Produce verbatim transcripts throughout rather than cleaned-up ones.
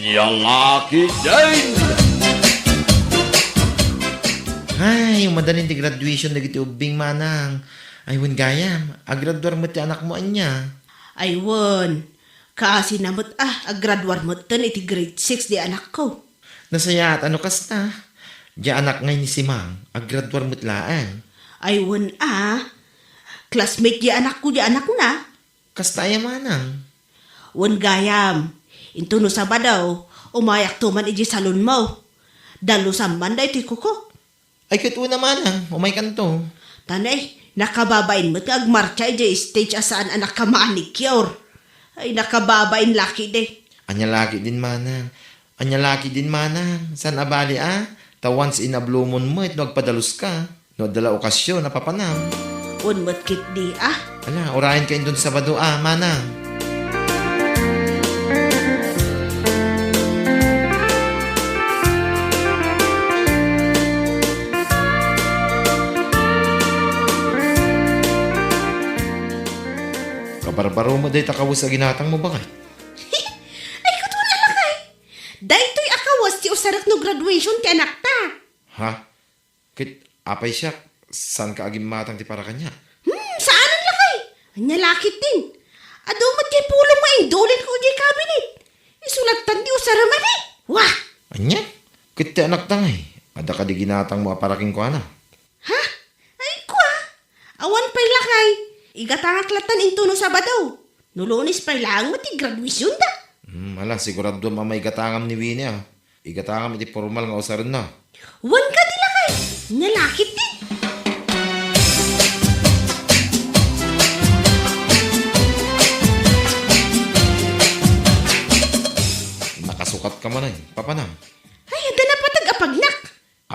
Yalaki din! Ay, umadanin ti graduation dagiti ubbing, manang. Ay, wen gayam, agraduar met ti anakmo ania? Ay, wen. Kaasina met a, agraduar metten iti grade six di anakko. Nasayaat a no kasta. Di anak ngay ni Simang, agraduar met laeng. Ay, wen a. Classmate di anakko, di anakna. Kasta aya manang? Wen gayam, intono Sabado, umayakto man idiay salonmo. Dalusan man daytoy kukok. Ay, ket una manang, umaykanto. Tanay, nakababain met nga agmartsa idiay stage a saan a nakamanicure. Ay, nakababain lakidi. Ania lakidin manang? Ania lakidin manang? Saan a bali a? Ta once in a blue moon met no agpadaluska. No adda la okasion a papanam. Wen met ketdi a. Ala, urayenka inton Sabado a, manang. Kabarbaro met dayta kawes a ginatangmo, baket. Ay, kuton a lakay. Daytoy a kawes ti usarek no graduation ti anakta. Ha? Ket apay siak, saanka agimmatang ti para kaniak? Hmm, saanen lakay. Ania lakidin? Adu met ti pulong nga indulinko idiay cabinet. Isu lattan ti usarem a di. Wah! Ania? Ket ti anakta ngay, adda kadi ginatangmo a para kenkuana? Ha? Ay, kua? Awan pay lakay. Igatangak lattan intono Sabado. No Lunes pay laeng met ti graduationda. Hmm, ala, siguraduam a maigatangam ni Winnie a. Igatangam iti pormal nga usarenna. Wen kadi lakay, nia lakidin. Nakasukatka manen, papanam. Ay, adda napateg a pagnak.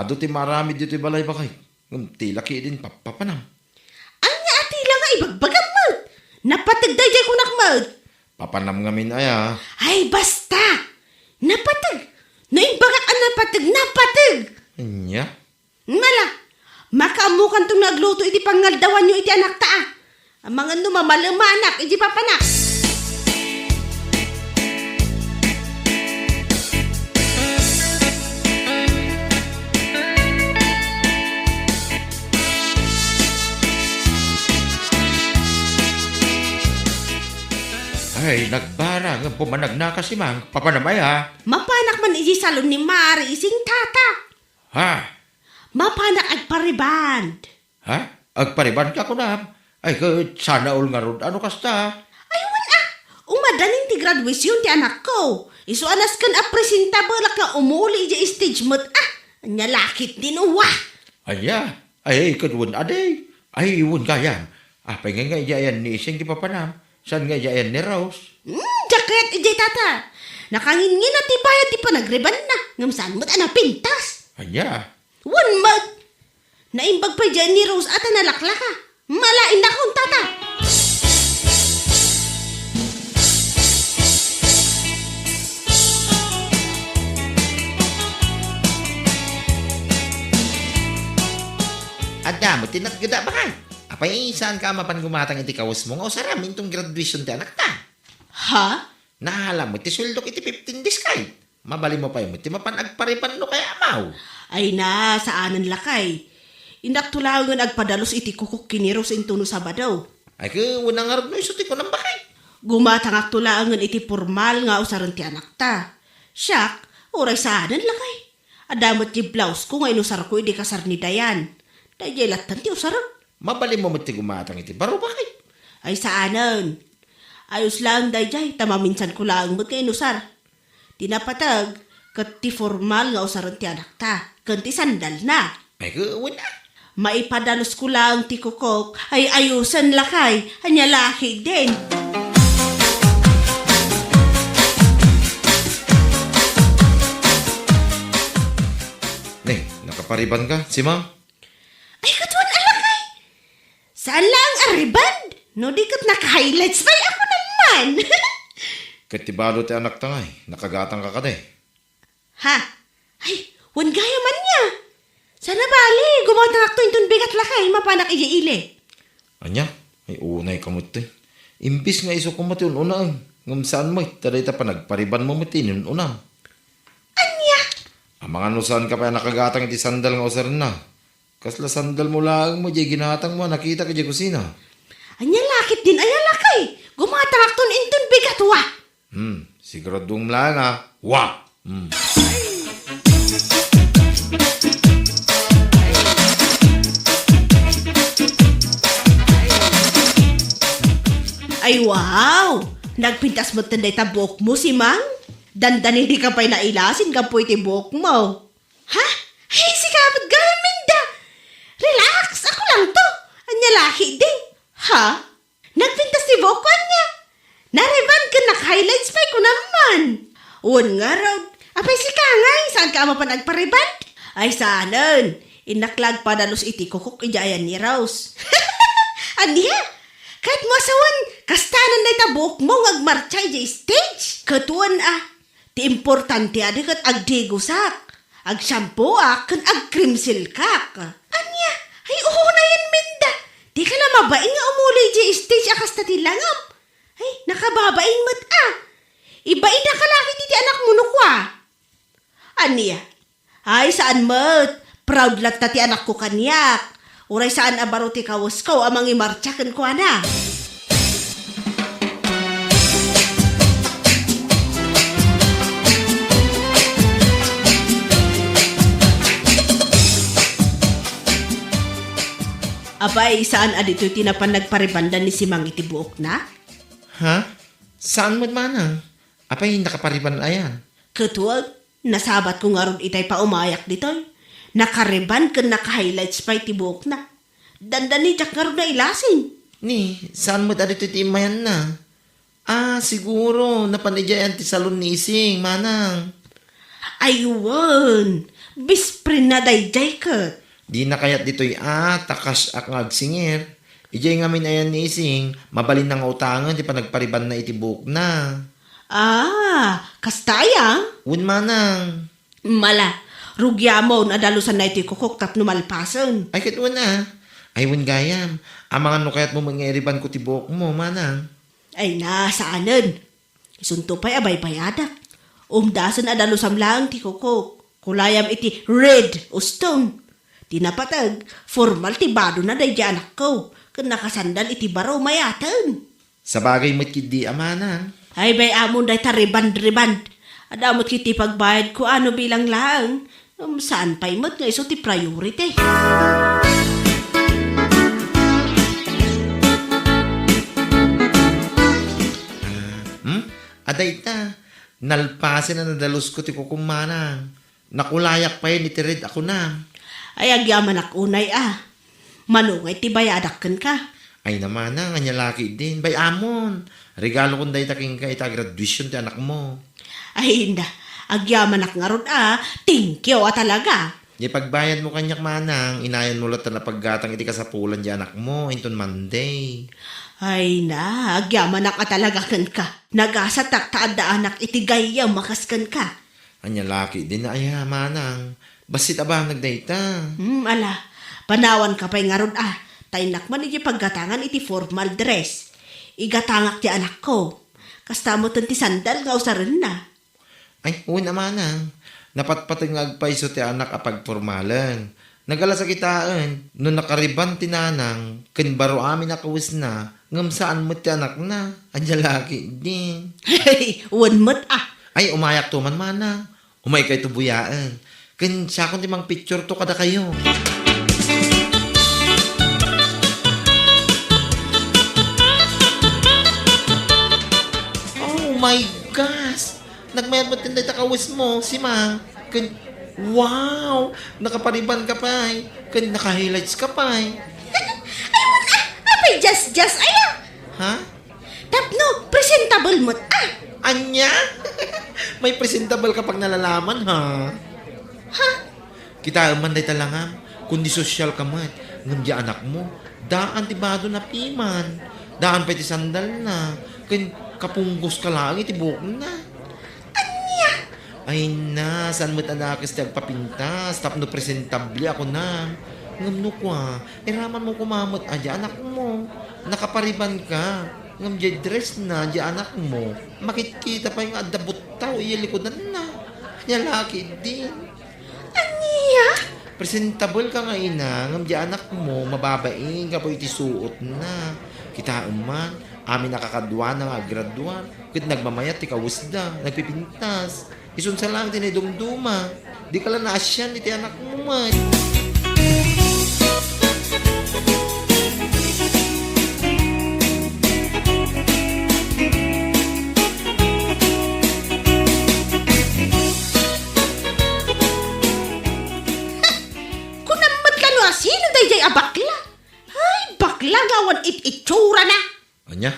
Adu ti maaramid ditoy balay, baket. Ngem ti lakidin, pa-, papanam. Ania a tila nga ibagbagam met? Napateg daydiay kunak met. Papanam ngamin aya? Ay, basta! Napateg! No imbagak a napateg, napateg! Ania? Mala, makaammokanton nga agluto iti pangngaldawanyo iti anakta a. Amangan no mamalemanak iti papanak. Ay, nagbarang, pumanag na kasi mang, papanam aya? Mapanak man iti salon ni Mari, ising tata. Ha? Mapanak agpariband. Ha? Agparibandka kunam? Ay, ket sana all ngarud a no kasta. Ay, wen a. Umadanin ti graduation ti anakko. Isu a nasken a presentablek nga umuli idiay stage met a. Ania lakidin, uwa. Ania? Ay, ket wen a di. Ay, wen gayam. Apay ngay nga idiay ayan ni Ising ti papanam? Saan nga idiay ayan ni Rose? Hmm, diak kayat idiay tata. Nakangingina ti bayad ti panagribanna. Ngem saan met a napintas. Ania? Wen met. Naimbag pay diay ni Rose a ta nalaklaka. Malain nakon, tata. Adda met ti natgeda, baket. Apay, saanka a mapan gumatang iti kawesmo nga usarem inton graduation ti anakta? Ha? Naala met ti sueldok iti fifteen days, kay. Mabalinmo pay met ti mapan agpariban no kayatmo. Ay na, saanen lakay. Indakto laengen agpadalus iti kukok ken ni Rose intono Sabado. Ay, ket wen a ngarud no isu ti kunam, baket. Gumatangakto laengen iti pormal nga usaren ti anakta. Siak, uray saanen lakay. Adda met ti blausko nga inusarko idi kasar ni Dayan. Daydiay lattan ti usarek. Mabalinmo met ti gumatang iti baro, baket. Ay, saanen. Ayos laeng daydiay, ta maminsanko laeng met nga inusar. Ti napateg, ket ti formal nga usaren ti anakta, ken ti sandalna. Ay, wen a. Maipadalusko laeng ti kukok, ay ayusen lakay, ania lakidin. Ne, nakapariban ka, Simang? Ay, kuton a lakay. Saan laeng a riban? No di ket naka-highlights pay ako naman. Ket ti balo ti anakta ngay, nakagatang ka kadi? Ha? Ay, wen gayam ania. Sana bali, gumatangakto inton bigat lakay, mapanak idiay ili. Ania? Ay, unay ka met, eh. Imbis nga isu koma ti un-unaem, ngem saan met, ta dayta panagparibanmo met ti inun-unam. Amangan no saanka pay a nakagatang iti sandal nga usarenna. Kasla sandalmo laeng met diay ginatangmo a nakitak idiay kusina. Ania la ketdin aya, lakay? Gumatangakton inton bigat, wa? Hmm, siguraduem laeng a, wa! Hmm. Ay, wow! Nagpintas metten dayta buokmo, Simang? Dandaninka pay nailasin gapu iti buokmo. Ha? Ay, sika met gayam, Minda. Relax, ako lang to. Ania la ketdin? Ha? Nagpintas ti buokko, ania? Narebond ken naka-highlights pay kunam man. Wen ngarud, apay sika ngay, saanka a mapan agparebond? Ay, saanen. Innak la agpadalus iti kukok idiay ayan ni Rose. Ania? Kayatmo a sawen, kastanan dayta buokmo nga agmartsa idiay stage? Ket wen a, ti importante a di ket agdigosak, agshampoak, ken agcreamsilkak. Ania? Ay, unayen, Minda. Dika la mabain nga umuli idiay stage a kasta ti langam. Ay, nakababain met a. Ibainaka la ketdi ti anakmo no kua. Ania? Ay, saan met. Proud latta ti anakko kaniak. Uray saan a baro ti kawesko a mangimartsa kenkuana. Apay, saan a ditoy ti napan nagparebondan ni Simang iti buokna? Ha? Saan met manang? Apay, nakaparebond ayan? Ket wen, nasabatko ngarud itay paumayak ditoy. Nakarebond ken naka-highlights pay ti buokna. Dandani diak ngarud nailasin. Ni, saan met a ditoy ti immayanna? Ah, siguro, napan idiay ayan ti salon ni Ising, manang. Ay, wen, best friendna daydiay ket. Dina kayat ditoy a, ta cash-ak nga agsingir. Idiay ngamin ayan ni Ising, mabalinna nga utangen ti panagparebondna iti buokna. Ah, kasta aya? Wen manang. Mala, rugiamon a dalusanna iti kukok tapno malpasen. Ay, ket wen a. Ay, wen gayam. Amangan no kayatmo met nga irebondko ti buokmo, manang. Ay na, saanen. Isunto pay a baybayadak. Umdasen a dalusam laeng ti kukok. Kulayam iti red uston. Ti napateg, formal ti badona daydiay anakko. Ken nakasandal iti baro mayaten. Sabagay met ketdi a manang. Ay, bay-amon dayta rebond-rebond. Adda met ketdi pagbayadko a no bilang laeng. Ngem saan pay met nga isu ti priority. Ah, hmm? Adda ita, nalpasen a nadalusko ti kukom manang. Nakulayak pay iti red a kunam. Ay, agyamanak unay a. Mano ngay ti bayadak kenka? Ay na manang, ania la ketdin. Bay-amon. Regalokon dayta kenka iti graduation ti anakmo. Ay, inda. Agyamanak ngarud a. Thank you a talaga. Diay pagbayadmo kaniak manang, inayanmo latta a paggatang iti kasapulan diay anakmo inton Monday. Ay na, agyamanak a talaga kenka. Nagasatak ta adda anak iti gayyem a kas kenka. Ania la ketdin aya, manang. Bassit a banag dayta. Hmm, ala. Panawanka pay ngarud a. Ta innak man iti paggatangan iti formal dress. Igatangak ti anakko. Kasta metten ti sandal nga usarenna. Ay, wen a manang. Napatpateg nga agpayso ti anak a pagpormalen. Nagalas a kitaen, no nakarebond ti nanang, ken baro amin a kawesna, ngem saan met ti anakna. Ania la ketdin. Hey, wen met a. Ay, umayakto man manang. Umaykayto buyaen. Ken siakon ti mangpictureto kadakayo. Oh my gosh! Nagmayat met ken dayta kawesmo, Simang. Ken, wow! Nakaparebondka pay. Ken naka-highlights ka pay. Ay, wen a! Apay, just, just, aya! Ha? Tapno, presentable met a. Ania? May presentable ka pay nalalaman, ha? Ha? Kitaem man dayta langam, kundi sosyal ka met, ngem diay anakmo, daan ti badona piman, daan pay ti sandalna, ken kapunggos ka laeng iti buokna. Ania? Ay na, saan met a nakes ti agpapintas, tapno presentable a kunam. Ngem no kua, iramanmo koma met a diay anakmo. Nakaparebond ka, ngem diay dressna, diay anakmo. Makitkita pay nga adda buttaw iti likudanna. Ania la ketdin. Presentable ka nga ina, ngem di anakmo, mababain gapu iti suotna. Kitaem man, amin a kakaduana nga aggraduar, ket nagmamayat ti kawesda, nagpipintas. Isunsa laeng ti naidumduma. Di ka la naasian iti anakmo met. Kunam met la no asino daydiay a bakla. Ay, bakla nga awan it-itsurana. Ania?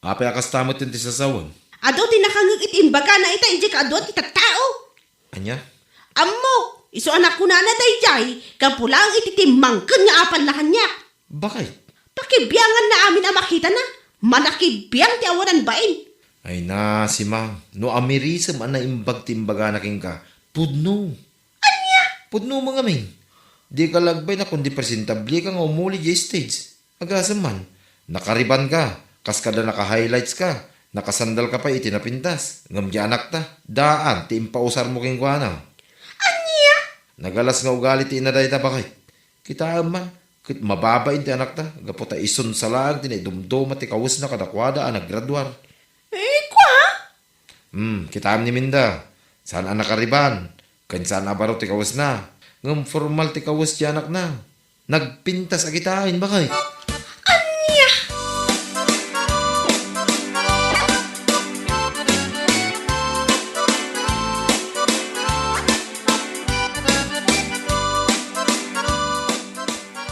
Apay a kasta met ti sasawem? Adu ti nakangngeg iti imbagana ita idiay kaaduan ti tattao. Ania? Ammok, isu a nakunana daydiay, gapu laeng iti timmangken nga apalna kaniak. Bakit? Pakibianganna amin a makitana, manakibiang ti awanan bain. Ay na, Simang, no amirisem a naimbag ti imbagana kenka, pudno. Ania? Pudno mo ngamin. Di ka lagbay na kundi presentable ka nga umuli di stage. Agasem man, nakariban ka, kas kada naka-highlights ka, nakasandal ka pay iti napintas, ngem di anakta, daan ti impausarmo kenkuana. Ania? Nagalas nga ugali ti ina dayta, bakit? Kitaem man, ket mababain ti anakta, gapu ta isunsa laeng ti naidumduma ti kawesna kadakuada a naggraduar. Eh, kua? Hmm, kitaem ni Minda. Saan a nakariban, ken saan a baro ti kawesna. Ngem formal ti kawes ti anakna. Nagpintas a kitaen, bakit? Ania?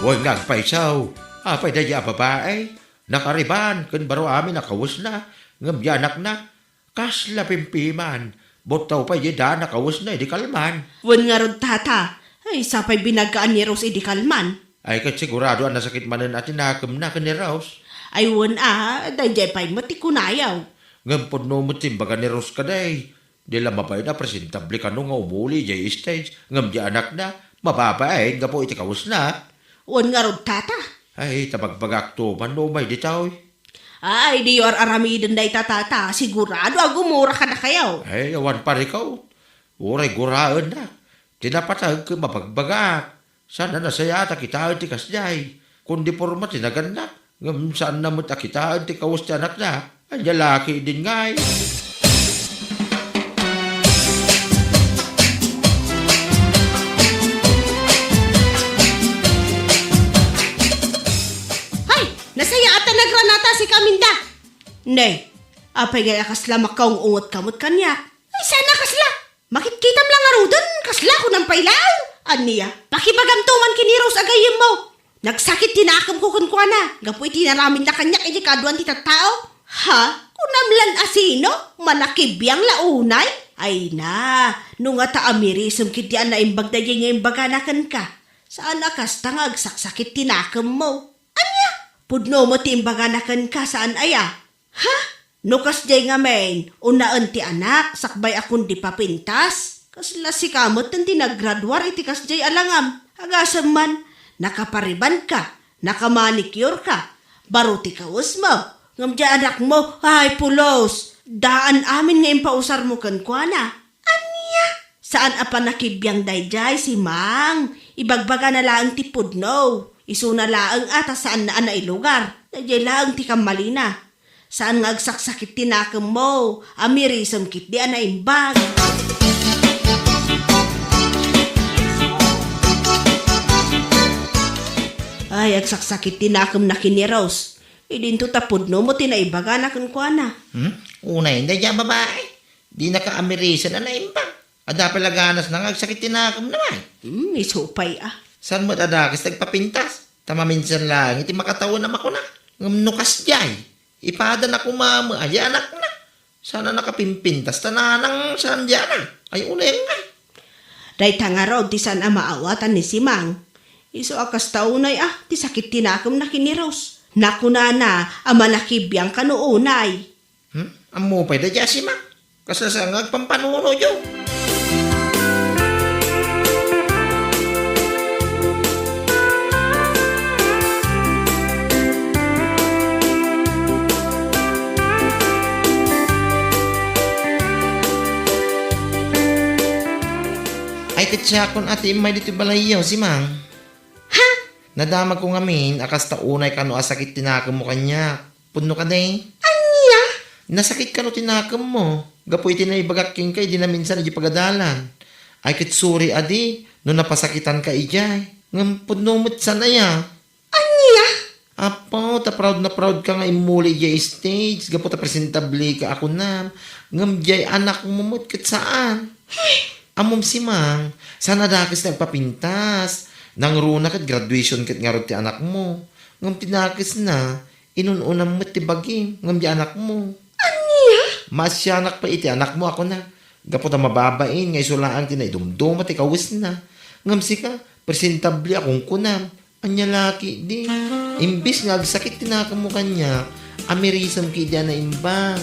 Wen nga agpaysaw, apay daydi a babai? Nakariban ken baro amin a kawesna, ngem di anakna, kasla pimpiman, buttaw pay di daan a kawesna idi kalman. Wen ngarud, tata, ay sapay binagaan ni Rose idi kalman. Ay, ket sigurado a nasakit manen a tinakemna ken ni Rose. Ay, wen a, daydiay pay met ti kunayaw. Ngem pudno met ti imbaga ni Rose kadi. Di la mabain a presentable kano nga umuli idiay stage, ngem di anakna, mababain gapu iti kawesna. Wen ngarud, tata. Ay, ta bagbagakto man no umay ditoy. Ay, diyo ar-aramiden dayta, tata. Sigurado a gumura kadakayo. Ay, awan parikaw. Uray guraennak. Ti napateg ket mabagbagak. Saan a nasayaat a kitaen ti kasdiay. Kundi porma ti nagannak. Ngem saanna met a kitaen ti kawes ti anakna. Ania laki idin ngay? Hay! Nasayaat a nagranata si Kaminda! Ne, apay ngay a kasla makaung-ungot ka met kaniak? Ay, saan a kasla! Makitkitam la ngaruden, kasla kunam pay laeng. Ania? Pakibagamto man ken ni Rose a gayyemmo. Nagsakit ti nakemko kenkuana, gapu iti inaramidna kaniak iti kaaduan ti tattao. Ha? Kunam lan a sino? Manakibiang la unay? Ay na, no ngata amirisem ketdi a naimbag daydiay nga imbagana kenka. Saan a kasta nga agsaksakit ti nakemmo. Ania? Pudno met ti imbagana kenka, saan aya? Ha? No kasdiay ngamin, unaen ti anak, sakbay a kundi papintas? Kasla sika met ti naggraduar iti kasdiay a langam. Agasem man, nakaparibanka, nakamanicureka, baro ti kawesmo. Ngem diay anakmo, ay, pulos! Daan amin nga impausarmo kenkuana. Ania? Saan a panakibiang daydiay, Simang. Ibagbagana laeng ti pudno. Isuna laeng a ta saanna a nailugar. Daydiay laeng ti kammalina. Saan nga agsaksakit ti nakemmo. Amirisem ketdi a naimbag. Ay, agsaksakit ti nakemna ken ni Rose. Idinto ta pudno mo ti naibagana kenkuana. Hmm? Unay, daydiay a babai. Dinaka amirisen a naimbag. Adda pay la ganasna nga agsakit ti nakemna, ay. Hmm, isu pay a. Saan met a dakes ti agpapintas? Ta maminsan laeng iti makatawen a makuna. Ngem no kasdiay, ipadana koma met a di anakna. Saan a nakapimpintas ta nanang saan di anak. Ay, unay nga. Dayta ngarud ti saan a maawatan ni Simang. Isu a kasta unay a, ti sakit ti nakemna ken ni Rose. Nakunana a manakibiang kano unay. Hmm? Ammo pay daydiay a Simang? Kasla saan nga agpampanunoyo? Ay, ket siakon a ti immay ditoy balayyo, Simang. Ha? Nadamagko ngamin a kasta unay kano a sakit ti nakemmo kaniak. Pudno kadi? Ania? Nasakit kano ti nakemmo gapu iti naibagak kenka idi naminsan idiay pagadalan. Ay, ket sorry adi no napasakitanka idiay. Ngem pudno met saan aya. Ania? Apo, ta proud na proud ka nga immuli idiay stage gapu ta presentable ka a kunam. Ngem diay anakmo met ket saan. Ammom, Simang, saan a dakes nga agpapintas. Nangruna ket graduation ket ngarud ti anakmo. Ngem ti dakesna, inun-unam met ti bagim ngem diay anakmo. Ania? Maasianak pay iti anakmo a kuna, gapu ta mababain nga isu laeng ti naidumduma ti kawesna. Ngem sika, presentable a kunkunam. Ania la ketdi? Imbes nga agsakit ti nakemmo kaniak, amirisem ketdi a naimbag.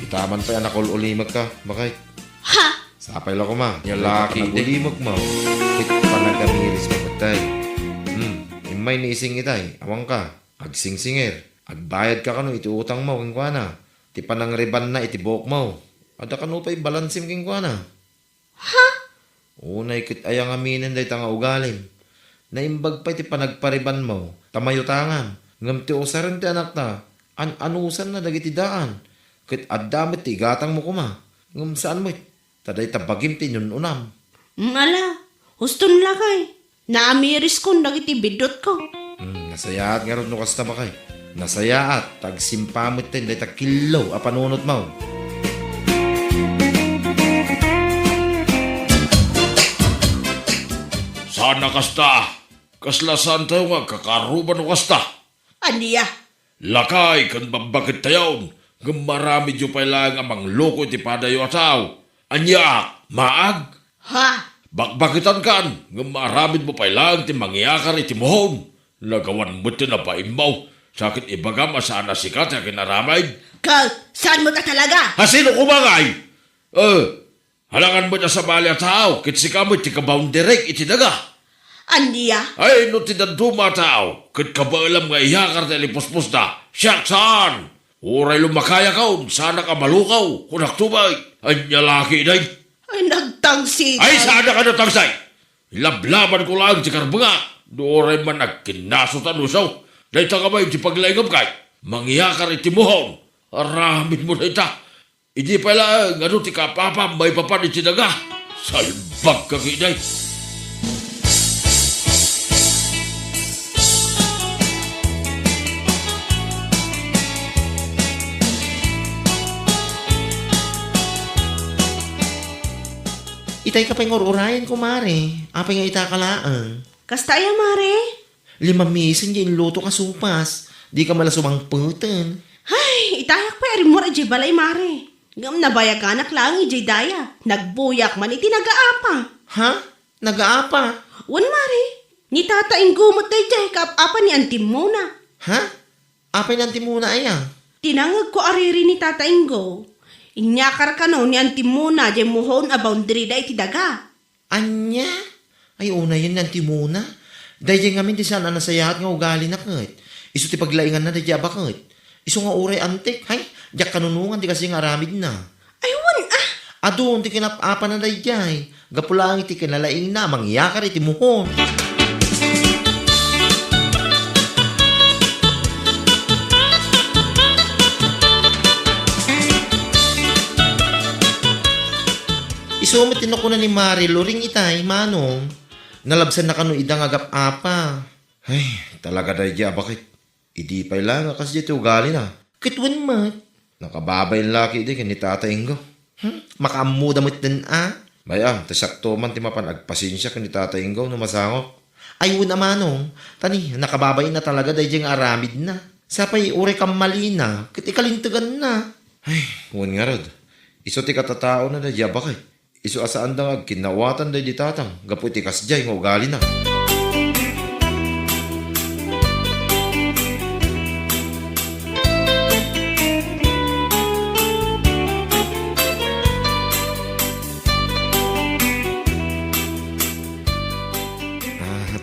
Itaman pay a nakul-ulimekka, bakay. Ha? Sapay la koma. Ania la ketdi? Nagbulimekmo ket panagamirismo ketdi. Hmm, immay ni Ising itay, awanka. Agsingsingir. Agbayadka kano iti utangmo kenkuana. Ti panangribanna iti buokmo. Adda kano pay balansem kenkuana. Ha? Unay ket aya ngaminen dayta nga ugalim. Naimbag pay ti panagparibanmo, ta mayutangam. Ngem ti usaren ti anakta, an-anusanna dagiti daan. Ket adda met ti igatangmo koma. Ngem saan met. Ta dayta bagim ti inun-unam. Mm, ala, huston lakay. Naamiriskon dagiti biddutko. Hmm, nasayaat ngarud no kasta, bakay. Nasayaat, ta agsimpa metten dayta killo a panunotmo. Saan a kasta? Kasla saantayo nga agkakaruba no kasta? Ania? Lakay ken babbakettayon, ngem maaramidyo pay laeng a mangloko iti padayo a tao. Aniaak, maag? Ha? Bakbaketankan, ngem maaramidmo pay laeng ti mangyakar iti muhom. Nagawan met ti nabainmo, sa ket ibagam a saan a sika ti aginaramid. Ket, saan met a talaga? A sino koma ngay? Eh, Alangan met a sabali a tao, ket sika met ti kaboundaryk iti daga. Ania? Ay, no ti dadduma a tao, ket kabaelam nga iyakar ti alipuspusda, siak saan! Uray lumakayakon, saanak a malukaw, kunakto pay. Ania la ketdi? Ay, nagtangsit. Ay, saannak a nagtangsit! Ilablabanko laeng ti karbengak, no uray man agkinnasotan no isu. Dayta koma iti paglaingam kay, mangyakar iti muhom. Aramidmo dayta. Idi pay laeng, adu ti kaapapam maipapan iti daga? Salbagka ketdi. Itay ka pay nga ur-urayen, kumare. Apay nga ita ka laeng? Kasta aya, mare? Limamisen diay inlutok a supas. Dika man la sumangpeten. Ay, itayak pay a rimmuar idiay balay, mare. Ngem nabayaganak laeng idiay daya. Nagbuyak man iti nagaapa. Ha? Nagaapa? Wen, mare. Ni Tata Ingo met daydiay kaap-apa ni Anti Mona. Ha? Apay ni Anti Mona aya? Tinangegko a riri ni Tata Ingo. Inyakar kano ni Anti Mona diay muhon a boundaryda iti daga. Ania? Ay, unayen ni Anti Mona. Daydiay ngamin ti saan a nasayaat nga ugalina ket isu ti paglainganna daydiay a baket. Isu nga uray antik, hay, diak kanunongan ti kasta nga aramidna. Ay, wen a! Adun ti kinap-apana daydiay. Gapu laeng iti kinalaingna a mangyakar iti muhon. Isu met ti nakuna ni Mare Loring itay, Manong. Nalabsanna kano ida nga agap-apa. Ay, talaga daydiay a baket. Idi pay laeng a kasdiay ti ugalina. Ket wen met. Nakababain la ketdi ken ni Tata Ingo. Hmm? Makaammoda metten a? Bay-am, ta siakto man ti mapan agpasensia ken ni Tata Ingo no masangok. Ay, wen a, Manong. Ta ni, nakababain a talaga daydiay nga aramidna. Sapay uray kammalina, ket ikalinteganna. Ay, wen ngarud. Isu ti katataona daydiay a baket. Isu a saanda nga agkinnaawatan daydi tatang gapu iti kasdiay nga ugalina.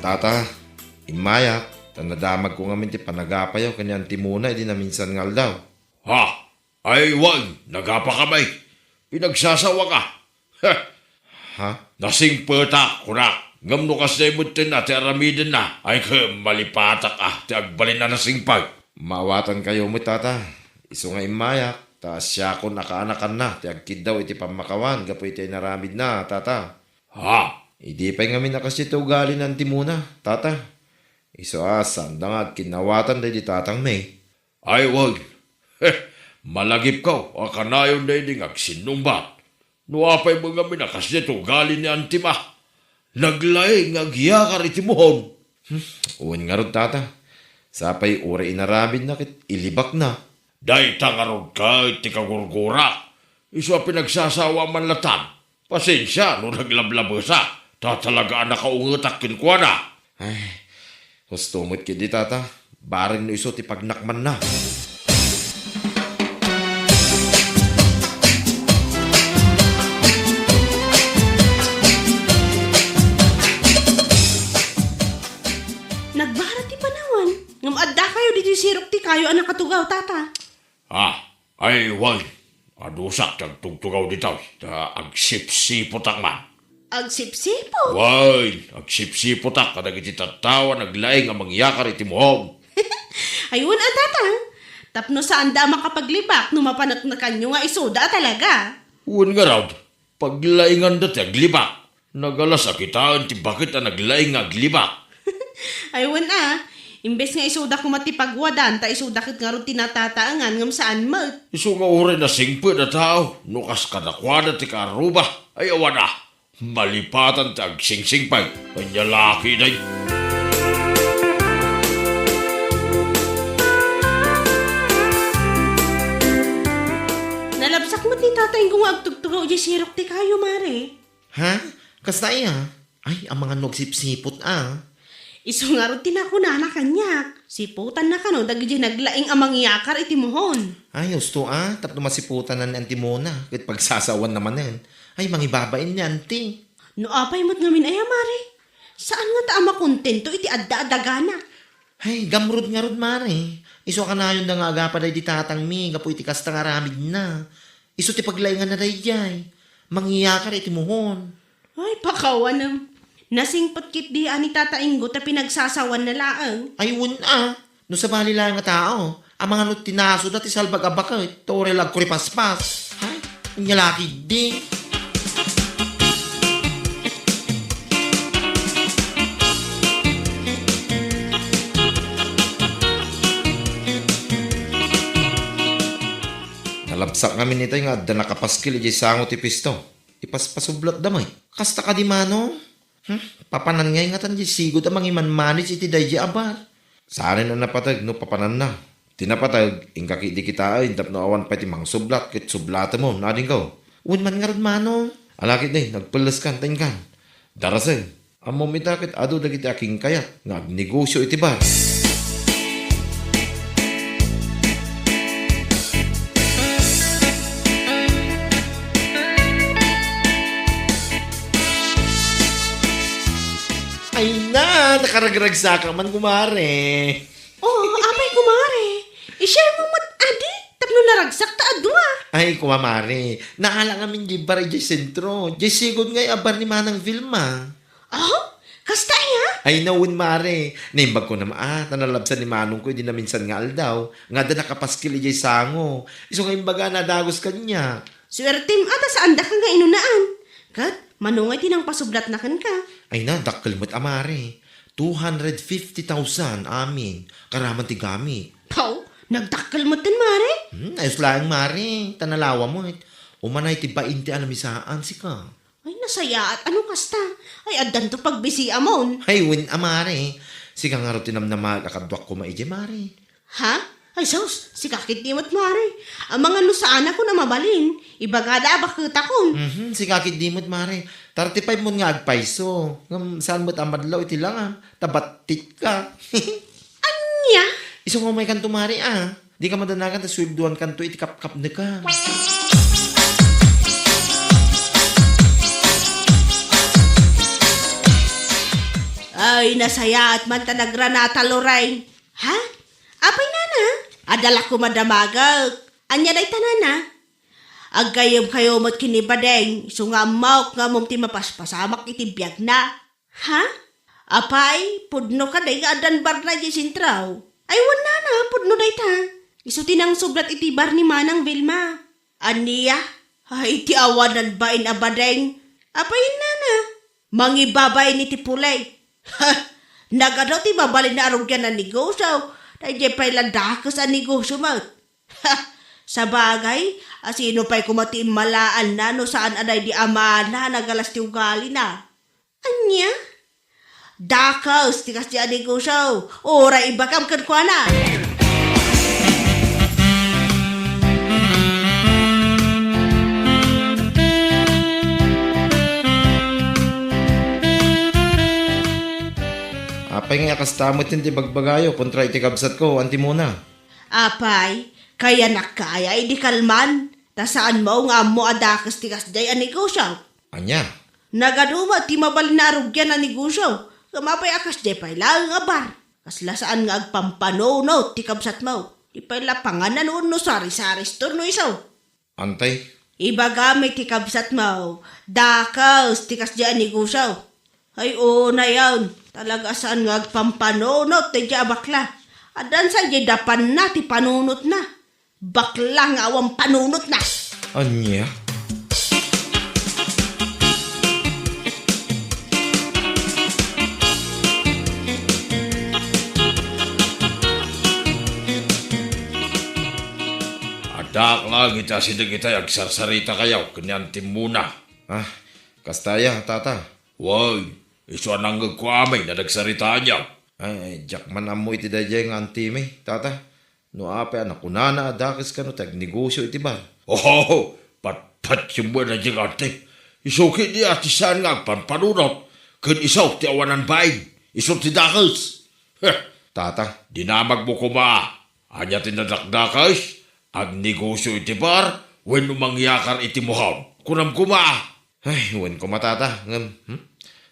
Tata, immayak, ta nadamagko ngamin ti panagapayo ken ni Antimona idi naminsan nga aldaw. Ha? Ay, wen, nagapakami. Pinagsasawaka. Heh. Ha? Nasingpetak, kunak. Ngem no kasdiay met ti aramidenna, ay ket malipatak a ti agbalin a nasingpet. Maawatankayo met, Tata. Isu nga immayak, ta siakon a kaanakanna ti agkiddaw iti pammakawan gapu iti inaramidna, Tata. Ha? Idi pay ngamin a kasdiay ti ugali ni Antimona, Tata. Isu a, saanda nga agkinnaawatan daydi tatangmi. Ay, wen. Heh, malagipko a kanayon daydi nga agsinnungbat. No apay met ngamin a kasdiay ti ugali ni Antima, naglaing nga agyakar iti muhon. Hmm, wen ngarud, Tata. Sapay uray inaramidna ket ilibakna. Dayta ngarud ket ti kagurgurak. Isu a pinagsasawa man latan. Pasensia no naglablabesa, ta talaga a nakaungetak kenkuana. Ay, husto met ketdi, Tata. Bareng no isu ti pagnakmanna. Nagbara ti panawan, ngem addakayo ditoy sirok ti kayo a nakatugaw, Tata. Ah, ay, wen. Adusak ti agtugtugaw ditoy, ta agsipsipotak man. Agsipsipot? Wen, agsipsipotak kadagiti tattao a naglaing a mangyakar iti muhon. Ay, wen a, Tata. Tapno saanda a makapaglibak no mapaneknekanyo nga isuda a talaga. Wen ngarud, paglainganda ti aglibak. Nagalas a kitaen ti baket a naglaing nga aglibak. Ay, wen a, imbes nga isuda koma ti pagwadan, ta isuda ket ngarud ti natataengan ngem saan met. Isu nga uray nasingpet a tao, no kas kadakuada ti kaarruba, ay awan a, malipatan ti agsingsingpet. Ania laki, day? Nalabsak met ni Tata Ingo nga agtugtugaw idiay sirok ti kayo, Mare. Ha? Kasta aya? Ay, amangan no agsipsipot a. Isu ngarud ti nakunana kaniak. Sipotanna kano dagiti naglaing a mangyakar iti muhon. Ay, husto a, tapno masipotanna ni Antimona, ket pagsasawanna manen. Ay, mangibabain ni Anti. No apay met ngamin aya, Mare? Saan ngata a makontento iti adda a dagana? Ay, gamrud ngarud, Mare. Isu a kanayonda nga agapa daydi tatangmi gapu iti kasta nga aramidna. Isu ti paglainganna daydiay. Mangyakar iti muhon. Ay, pakawanem. Nasingpet ketdi a ni Tata Ingo ta pinagsasawanna laeng. Ay, wen a. No sabali laeng a tao, amangan no tinasoda ti salbag a baket, ta uray la agkuripaspas. Ay, ania la ketdi. Nalabsak ngamin itay nga adda nakapaskil idiay sango ti pisto. Ipaspasublatda met. Kasta kadi, Manong? Hmm? Papanan ngay ngatan diay sigud a mangimanmanage iti daydiay a bar. Saanen a napateg no papananna. Ti napateg, inka ketdi kitaen tapno awan pay ti mangsublat ket sublatemon, adingko. Wen man ngarud, Manong. Ala ketdi, nagpelleskan ta inkan. Darasem. Ammom ita ket adu dagiti akinkayat nga agnegosio iti bar. Ay na, nakaragragsakak man, kumare. Oh, apay, kumare. I-share mo met adi, tapno naragsak ta a dua. Ay, kumare. Naala ngamin diay bar idiay sentro. Diay sigud ngay a bar ni Manang Vilma. Oh? Kasta aya? Ay, nawen, mare. Naimbag ko naman, ah, ta nalabsan ni manongko idi naminsan nga aldaw, nga adda nakapaskil idiay sango. Isu nga imbaga, nadagos kaniak. Suertem a ta saandaka nga inunaan. Ket, mano ngay ti nangpasublatna kenka? Ay na, dakkel met a, mare. Two hundred fifty thousand amin. Karaman ti gamit. Paw, nagdakkel met ten, mare? Hmm, ayos laeng, mare. Ta nalawa met. Umanay ti bainte a lamisaan, sika. Ay, nasayaat a no kasta. Ay, addanto pagbisiamon. Ay, wen a, mare. Sika ngarud ti namnamaek a kaduak koma idiay, mare. Ha? Ay, sus, sika ketdi met, mare. Amangan no saanakon a mabalin. Ibagada a baketakon. Mhm, sika ketdi met, mare. Thirty-five mon nga agpayso. Ngem saan met a madlaw iti langam. Ta battitka. Ania? Isu nga umaykanto, mare, a. Dika madanagan ta sueldoankanto iti kapkapnekam. Ay, Ay, nasayaat man ta nagranata, Lorraine. Ha? Apay, nana? Adda la koma damagek. Ania dayta, nana? Aggayyemkayo met ken ni Badeng, isu nga ammok nga ammom ti mapaspasamak iti biagna. Ha? Apay, pudno kadi nga addan barna idiay sentro? Ay, wen, nana, pudno dayta. Isu ti nangsublat iti bar ni Manang Vilma. Ania? Ay, ti awanan bain a Badeng. Apay, nana? Mangibabain iti pulay. Ha! Nagadu ti mabalin a rugian a negosio. Daydiay pay la dakes a negosio met. Ha! Sabagay, a sino pay koma ti immalaanna no saan a daydi amana a nagalas ti ugalina? Ania? Dakes ti kasdiay a negosio. Uray ibagam kenkuana. Apay nga kasta met ti ibagbagayo kontra iti kabsatko, Anti Mona? Apay, kayanak kaya idi kalman, ta saanmo nga ammo a dakes ti kasdiay a negosio? Ania? Nagadu met ti mabalin a rugian a negosio, ngem apay a kasdiay pay laeng a bar? Kasla saan nga agpampanunot ti kabsatmo. Di pay la panganan wenno sari-sari store no isu. Antay? Ibagam iti kabsatmo, dakes ti kasdiay a negosio. Ay, unayen, talaga a saan nga agpampanunot daydiay a bakla. Addan sa idiay dapanna ti panunotna. Bakla nga awan panunotna. Ania? Addaak laeng iti asideg itay agsarsaritakayo ken ni Anti Mona. Ah, kasta aya, tata? Wen, isu a nangngegko amin a nagsaritaanyo. Ay, diak man ammo iti daydiay nga antimi, tata. No apay a nakunana a dakes kano ti agnegosio iti bar? Oh, patpatiem daydiay nga anti. Isu ketdi a ti saan nga agpampanunot, ken isu ti awanan bain, isu ti dakes. Heh, tata, dinamagmo koma. Ania ti nadakdakes? Agnegosio iti bar wenno mangyakar iti mohon? Kunam koma. Ay, wen koma, tata, ngem, hmm?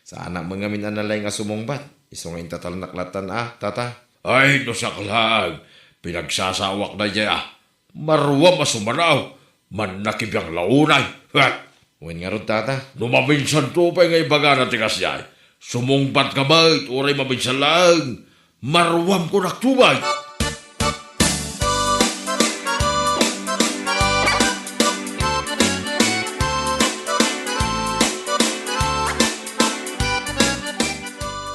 Saanak met ngamin a nalaing a sumungbat. Isu nga intatalnak lattan a, tata. Ay, no siak laeng, pinagsasawak daydiay a. Maruam a sumanaw, mannakibiang la unay. Ha! Wen ngarud, tata. No maminsanto pay nga ibagana ti kasdiay, sumungbatka met, uray maminsan laeng. Maruam kunakto met.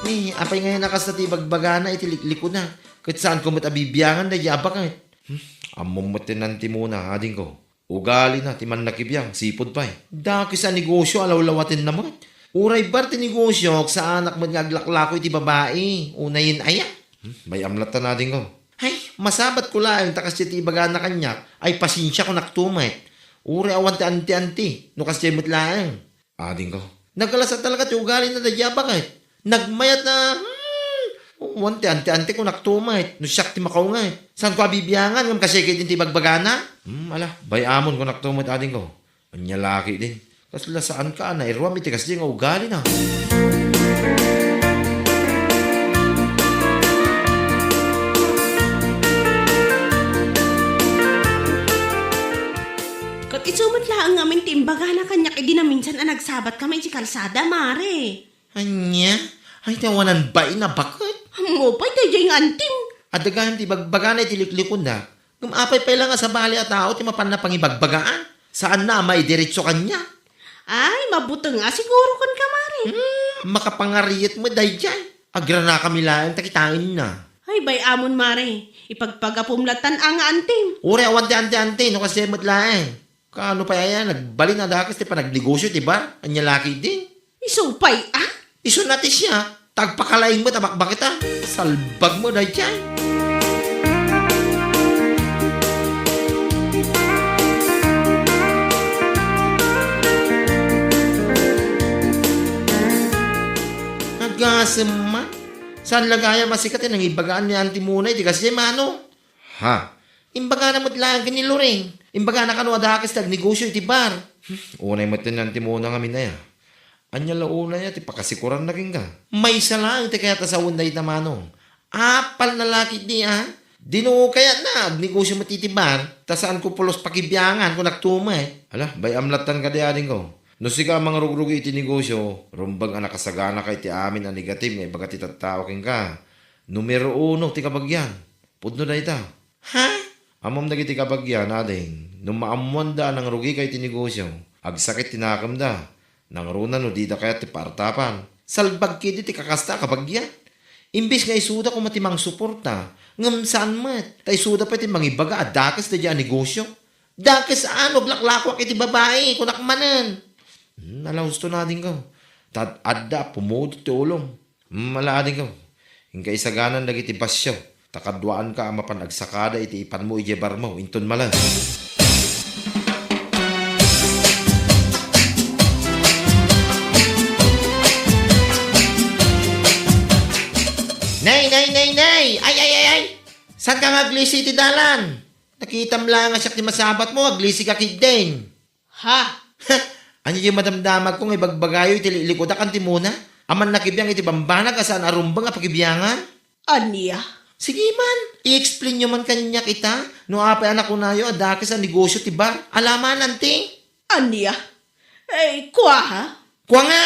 Ni, apay ngayen a kasta ti ibagbagana iti liklikuna, ket saanko met a bibiangan daydiay a baket? Hmm, ammom met ti nantimona, adingko. Ugalina ti mannakibiang, sipud pay. Dakes a negosio a lawlawatenna met. Uray bar ti negosio, saanak met nga aglaklako iti babai. Unayen aya? Hmm, bay-am latta, adingko. Hay, masabatko laeng ta kasdiay ti ibagana kaniak, ay pasensia kunakto met. Uray awan ti anti-anti, no kasdiay met laeng. Adingko. Nagkalas a talaga ti ugalina daydiay a baket. Nagmayat a, hmm, wen ti anti-anti kunakto met, no siak ti makaunget. Saanko a bibiangan, ngem kasdiay ketdin ti ibagbagana? Hmm, ala, bay-amon kunakto met, adingko. Ania la ketdin? Kasla saanka a nairuam iti kasdiay nga ugalina. Ket isu met laeng ngamin ti imbagana kaniak idi naminsan a nagsabatkami iti kalsada, Mare. Ania? Ay, ti awanan bain a baket? Ammo pay daydiay nga antim. Adda gayam ti ibagbagana iti liklikuna. Ngem apay pay la nga sabali a tao ti mapanna pangibagbagaan? Saanna a maidiretso kaniak? Ay, mabuteng a siguro kenka, Mare. Hmm, makapangariet met daydiay. Agranakami laeng ta kitaenna. Ay, bay-amon, Mare. Ipagpagapom lattan a nga antim. Uray awan ti anti-anti, no kasdiay met laeng. Kaano pay aya, nagbalin a dakes ti panagnegosio ti bar? Ania la ketdin? Isu pay a? Isu na ti siak. Tagpakalaing met a bakbaket a. Salbag met daydiay. Agasem man. Saan la gayam a sika ti nangibagaan ni Anti Mona iti kasdiay, mano? Ha? Imbagana met laeng ken ni Lorraine. Imbagana kano a dakes ti agnegosio iti bar. Hmm, unay met ti nantimona ngamin aya. Ania la unay a ti pakasikuranna kenka? Maysa laeng ti kayat a sawen dayta, Manong. Apalna la ketdi, a? Dino kayatna, agnegosio met iti bar, ta saanko pulos pakibiangan, kunak tumet. Ala, bay-am lattan kadi, adingko. No sika a mangrugrugi iti negosio, rumbeng a nakasaganaka iti amin a negative nga ibaga ti tattao kenka. Numero uno ti kabagian. Pudno dayta. Ha? Ammom dagiti kabagian, ading, no maammoanda a nangrugika iti negosio, agsakit ti nakemda. Nangruna no dida kayat ti paartapan. Salbag ketdi ti kakasta a kabagian. Imbes nga isuda koma ti mangsuporta, ngem saan met, ta isuda pay ti mangibaga a dakes daydiay a negosio. Dakes a no aglaklakoak iti babai, kunak manen. Hmm, ala, husto, adingko. Ta adda a pumudot ti ulom. Hmm, ala, adingko. Inka isaganan dagiti basio, ta kaduaanka a mapan agsakada iti ipanmo idiay barmo, inton malem. Nay, nay, nay, nay! Ay, ay, ay, ay! Saanka nga aglisi iti dalan? Nakitam laeng a siak ti masabatmo, aglisika ketdin. Ha? Ania diay madamdamagko nga ibagbagayo iti liklikudak, Anti Mona? Amanna kibiang iti bambanag a saan a rumbeng a pakibiangan? Ania? Sige man, i-explainyo man kaniak ita no apay a nakunayo a dakes a negosio ti bar. Ala man, Anti. Ania? Eh, kua, ha? Kua nga?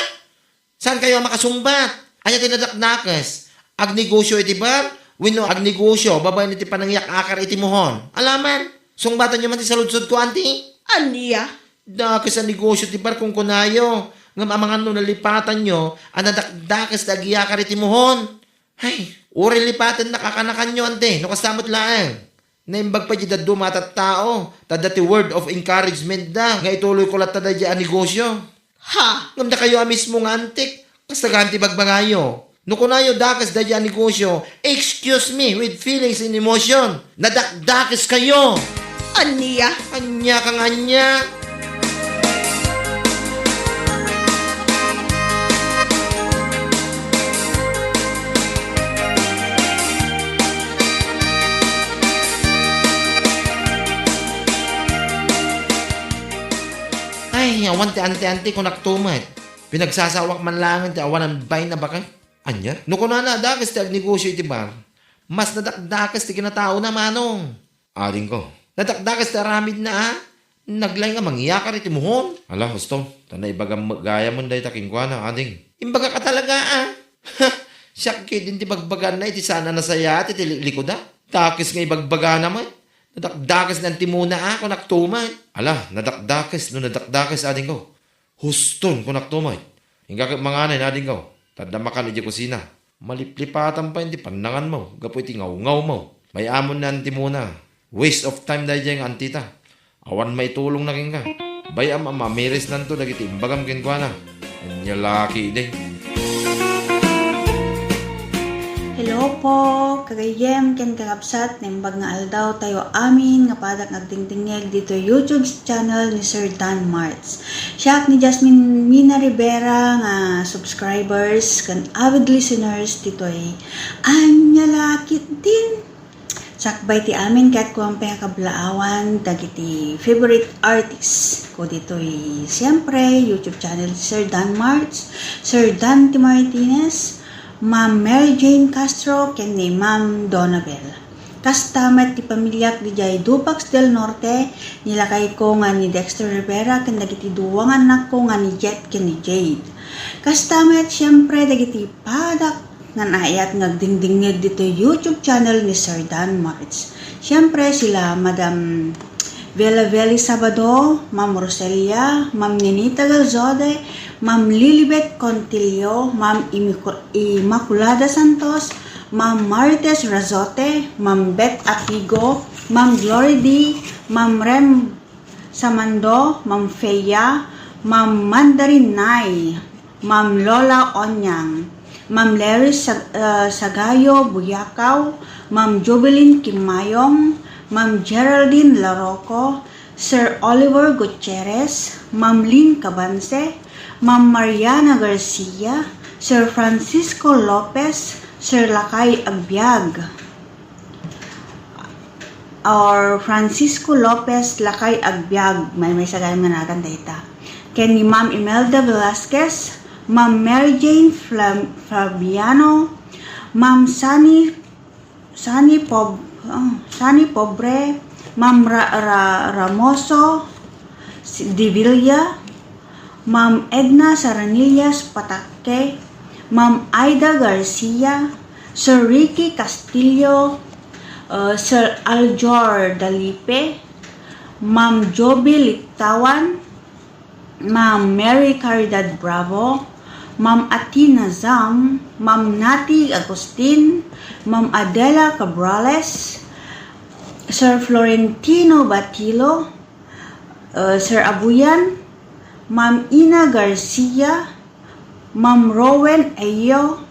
Saankayo a makasungbat? Ania ti nadakdakes? Agnegosio iti bar? Wenno agnegosio babaen iti panangiyak-akar iti muhon? Ala man, sungbatanyo man ti saludsodko, Anti. Ania? Dakes a negosio ti bar, kunkunayo. Ngem amangan no nalipatanyo a nadakdakes ti agiyakar iti muhon. Ay, uray lipatennak a kanakanyo, Anti, no kasta met laeng. Naimbag pay diay dadduma a tattao, ta adda ti word of encouragement da nga ituloyko latta daydiay a negosio. Ha? Ngem dakayo a mismo nga antik, kasta gayam ti bagbagayo. No kunayo dakes daydiay a negosio, excuse me with feelings and emotion. Nadakdakeskayo! Ania? Ania kang ania? Ay, awan ti anti-anti, kunak to met. Pinagsasawak man laengen ti awanan bain a baket. Ania? No kunana a dakes ti agnegosio iti bar, mas nadakdakes ti kinataona, Manong. Adingko. Nadakdakes ti aramidna, a? Naglaing a mangyakar iti muhon. Ala, husto. Ta naibagam met gayamen dayta kenkuana, ading. Imbagak a talaga, a? Siak ketdin ti bagbaganna iti saan a nasayaat iti liklikuda. Dakes nga ibagbagana met. Nadakdakes ni Anti Mona, a, kunak to met. Ala, nadakdakes no nadakdakes, adingko. Huston, kunak to met. Inka ket manganay, adingko. Ta adda makan idiay kusina. Maliplipatan pay ti pannanganmo gapu iti ngawngawmo. May-amon ni Anti Mona. Waste of time daydiay nga antita. Awan maitulongna kenka. Bay-am a mamirisnanto dagiti imbagam kenkuana. Ania la ketdi. Hello po, kagayyem ken kakabsat, naimbag nga aldaw tayo amin nga padak nga agdingdingngeg ditoy YouTube channel ni Sir Dan Marts. Siak ni Jasmine Mina Rivera nga subscribers ken avid listeners ditoy. Ania la ketdin? Sakbay ti amin ket kuan pay nga kablaawan dagiti favorite artist ko ditoy, siempre, YouTube channel, Sir Dan Marts, Sir Dante Martinez, Ma'am Mary Jane Castro, ken ni Ma'am Donabel. Kasta met ti pamiliak didiay Dupax del Norte, ni lakayko nga ni Dexter Rivera, ken dagiti dua nga annakko nga ni Jet ken ni Jade. Kasta met, siempre, dagiti padak ngan ayat nga agdingdingngeg ditoy YouTube channel ni Sir Dan Marts. Siempre, sila Madam Vela Veli Sabado, Ma'am Roselia, Ma'am Ninita Galzode, Ma'am Lilibet Contillo, Ma'am Imico-, Immaculada Santos, Ma'am Marites Razote, Ma'am Beth Atigo, Ma'am Glory D, Ma'am Rem Samando, Ma'am Feya, Ma'am Mandarin Nay, Ma'am Lola Onyang, Ma'am Larry Sag-, ah, Sagayo Buyakaw, Ma'am Jubilin Kimayong, Ma'am Geraldine Laroco, Sir Oliver Gutierrez, Ma'am Lynn Cabanse, Ma'am Mariana Garcia, Sir Francisco Lopez, Sir Lakay Agbiag, or Francisco Lopez Lakay Agbiag, maymaysa gayam nga nagan dayta. Ken ni Ma'am Imelda Velasquez, Ma'am Mary Jane Flam-, Fabiano, Ma'am Sunny, Sunny Pob-, ah, Sunny Pobre, Ma'am Ra-, Ra-, Ramoso, si-, Divilla, Ma'am Edna Saranillas Pataque, Ma'am Aida Garcia, Sir Ricky Castillo, uh, Sir Aljor Dalipe, Ma'am Joby Liktawan, Ma'am Mary Caridad Bravo, Ma'am Athena Zam, Ma'am Nati Agustin, Ma'am Adela Cabrales, Sir Florentino Batilo, uh, Sir Abuyan, Ma'am Ina Garcia, Ma'am Rowen Ayo,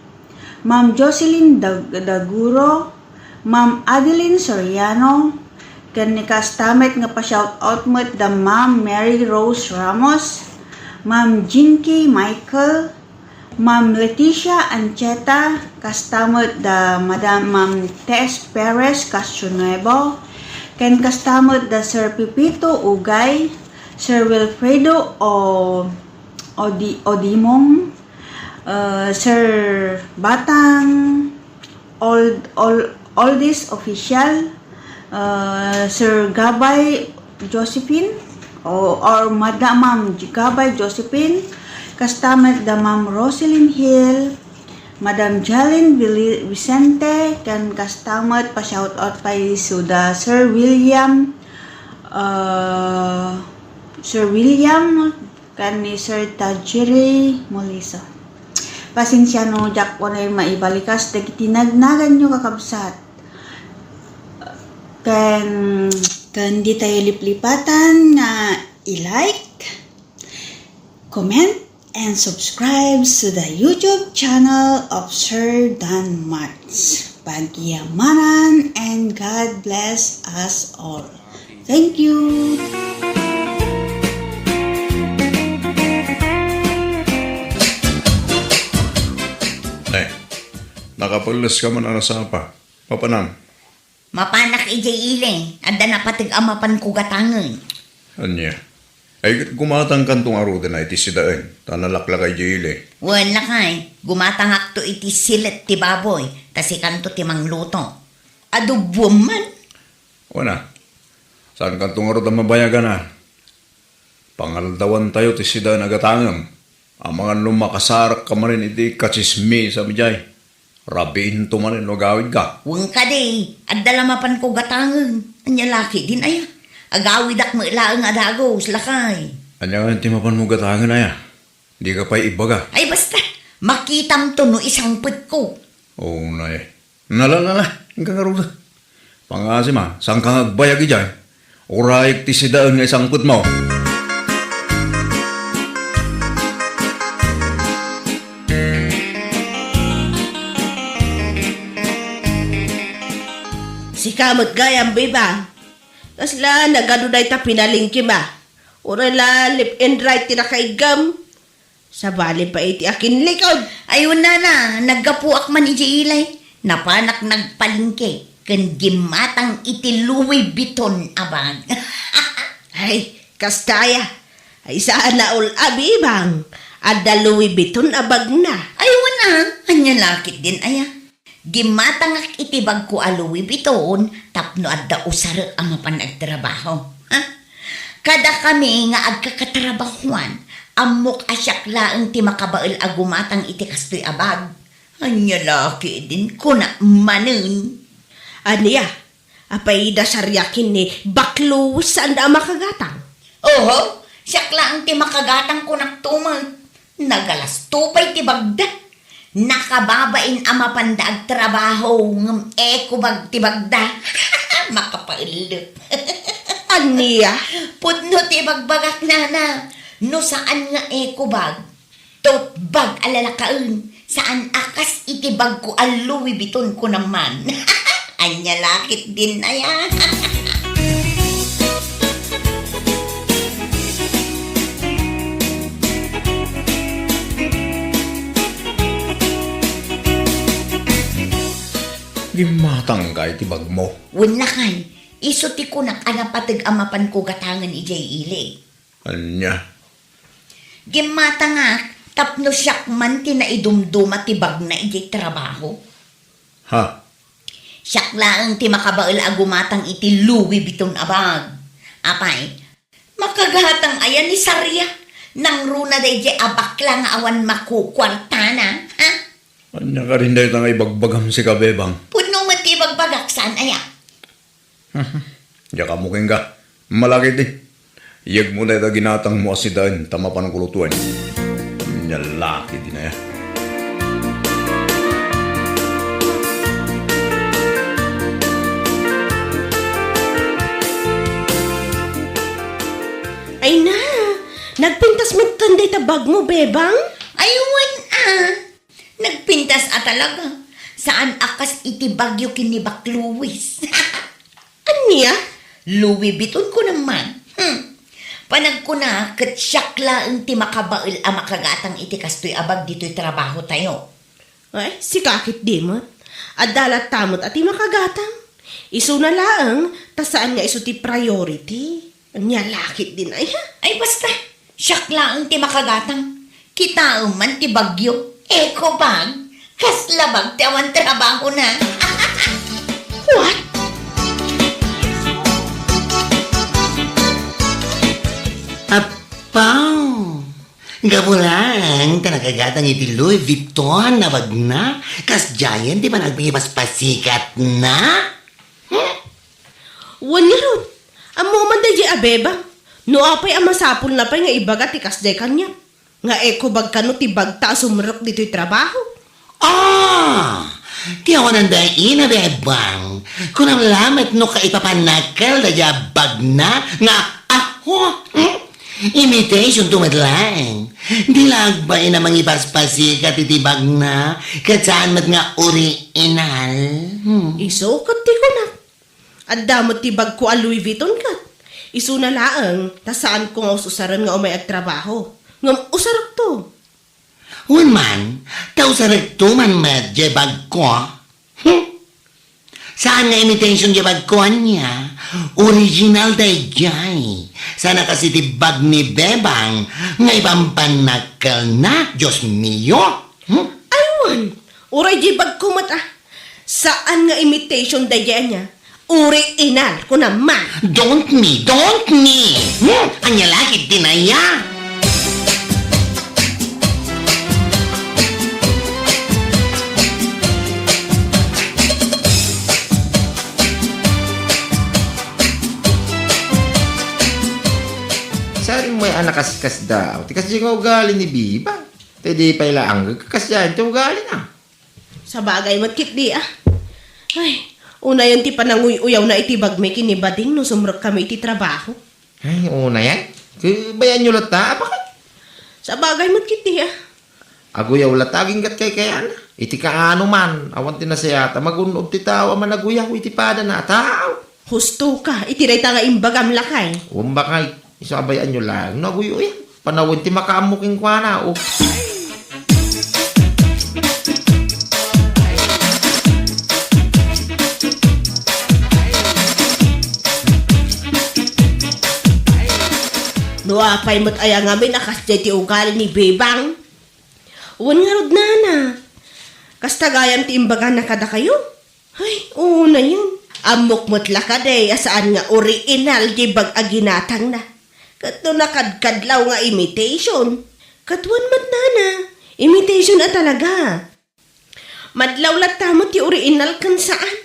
Ma'am Jocelyn Dag-, Daguro, Ma'am Adeline Soriano, ken ni kasta met nga pa-shoutout met da Ma'am Mary Rose Ramos, Ma'am Jinky Michael, Ma'am Leticia Ancheta, kasta met da Madam Ma'am Tess Perez Castronuevo, ken kasta met da Sir Pepito Ugay, Sir Wilfredo O-, Odi-, Odimong, uh, Sir Batang Old, Old, Oldest Official, uh, Sir Gabay Josephine, o, or Madam Ma'am Gabay Josephine, kasta met da Ma'am Roselyn Hill, Madam Jalen Vili-, Vicente, ken kasta met pa-shoutout pay isuda Sir William, uh, Sir William, ken ni Sir Tajiri Molisa. Pasensia no diak unay maibalikas dagiti nagnaganyo, kakabsat. Ken, ken ditayo liplipatan nga i-like, comment, and subscribe to the YouTube channel of Sir Dan Marts. Pagyamanan and God bless us all. Thank you. Eh, nakapelles ka man a nasapa. Mapanam? Mapanak idiay ili, adda napateg a mapanko gatangen. Ania? Ay, gumatangkanto ngaruden iti sidaen, ta nalaklaka idiay ili. Wen, lakay, gumatangakto iti silet ti baboy, ta sikanto ti mangluto. Adoboem man. Wen a, saankanto ngarud a mabayagan a. Pangaldawantayo ti sidaen a gatangem. Amangan no makasarakka manen iti katsismisam idiay. Rabiinto manen no agawidka. Wen kadi, adda la mapanko gatangen. Ania la ketdin aya? Agawidak met laeng a dagus, lakay. Ania ngayen ti mapanmo gatangen aya? Dika pay ibaga. Ay basta, makitamto no isangpetko. Unay. Nala, nala, inka ngarud. Pangasim a, saanka nga agbayag idiay. Urayek ti sidaen nga isangpetmo. Sika met gayam, Bebang. Kasla nagadu dayta pinalengkem a? Uray la left and right ti nakaiggam. Sabali pay iti akinlikod. Ay, wen nana, naggapuak man idiay ili. Napanak nagpalengke ken gimmatang iti Louis Vuitton a bag. Ay, kasta aya. Ay, saan a ul-, a, Bebang. Adda Louis Vuitton a bagna. Ay, wen a, ania la ketdin aya? Gimmatangak iti bagko a Louis Vuitton tapno adda usarek a mapan agtrabaho. Ha? Kadakami nga agkakatrabahoan, ammok a siak laeng ti makabael a gumatang iti kastoy a bag. Ania la ketdin, kunak manen. Ania? Apay da sariak ken ni baklo, saanda a makagatang? Oho, siak laeng ti makagatang, kunakto met. Nagalasto pay ti bagda. Nakababain a mapanda agtrabaho, ngem eco bag ti bagda. Makapaellep. Ania? Pudno ti ibagbagak, nana. No saan nga eco bag, tote bag a lalakaen, saan a kas iti bagko a Louis Vuitton, kunam man. Ania la ketdin aya? Gimmatangka iti bagmo? Wen lakay, isu ti kunak a napateg a mapanko gatangen idiay ili. Ania? Gimmatangak, Tapno siak man ti naidumduma ti bagna idiay trabaho. Ha? Siak laeng ti makabael a gumatang iti Louis Vuitton a bag. Apay, makagatang aya ni Saria? Nangruna daydiay a bakla nga awan makukuartana, ha? Ania kadin dayta nga ibagbagam sika, Bebang? Pudno met ti ibagbagak, saan aya? Diak ammo kenka. Malakit di. Iyegmo dayta ginatangmo a sidaen ta mapanko lutoen. Ania lakit din aya. Ay na, nagpintas metten dayta bagmo, Bebang? Ay, wen a. Nagpintas a talaga. Saan a kas iti bagyo ken ni Bak Louis. Ania? Louis Vuitton ko naman. Hmm. Panagkuna ket siak laeng ti makabael a makagatang iti kastoy a bag ditoy trabaho tayo. Ay, sika ketdi met. Adda latta met a ti makagatang. Isuna laeng, ta saan nga isu ti priority. Ania lakit din aya? Ay, basta. Siak laeng ti makagatang. Kitaem man ti bagyo. Eco bag. Kasla bag ti awan trabahona. What? Apaw! Gapu laeng ta nakagatang iti Louis Vuitton a bagna, kasdiayen ti panagpangipaspasikatna? Hmm? Wen ngarud, ammo man daydiay a Bebang, no apay a masapulna pay nga ibaga ti kasdiay kaniak, nga eco bag kano ti bagta a sumrek ditoy trabaho. Ah! Ti awanan dayta a Bebang, kunam lamet no kaipapannakkel daydiay a bagna nga, aho, hmm? Imitation to met laeng. Di la agbain a mangipaspasikat iti bagna, ket saan met nga original. Hmm. Isu ket ti kunak. Adda met ti bagko a Louis Vuitton ket. Isuna laeng, ta saanko nga us-usaren nga umay agtrabaho. Ngem usarekto. Wen man, ta usarekto man met diay bagko. Hmm? Saan nga imitation diay bagko ania? Original daydiay. Saan a kas iti bag ni Bebang nga ipampannakkelna, Dios mio. Hmm? Ay, wen. Uray diay bagko met a. Saan nga imitation daydiay ania? Original, kunam man. Don't me, don't me. Hmm? Ania lakit din aya? Saring may anak kaskas daw. Ti kasdiay nga ugali ni Bebang. Ti di pay la anggeg kasdiay ti ugalina. Sabagay met ketdi a. Ay, unayen ti pananguy-uyawna iti bagmi ken ni Bading no sumrekkami iti trabaho. Ay, unayen? Ket bayanyo latta, apay? Sabagay met ketdi a. Aguyaw latta aginggat kaykayana. Iti kaano man, awan ti nasayaat a magun-od ti tao a managuyaw iti padana a tao. Husto ka, iti dayta nga imbagam, lakay. Wen, lakay, isu a bayaanyo laeng no aguy-uyaw. Panawen ti makaammo kenkuana, o. No apay met aya ngamin a kasdiay ti ugali ni Bebang? Wen ngarud, nana. Kasta gayam ti imbagana kadakayo? Ay, unayen. Ammok met la kadi a saan nga original ti bag a ginatangna. Ket no nakadkadlaw nga imitation. Ket wen met, nana, imitation a talaga. Madlaw latta met ti original ken saan.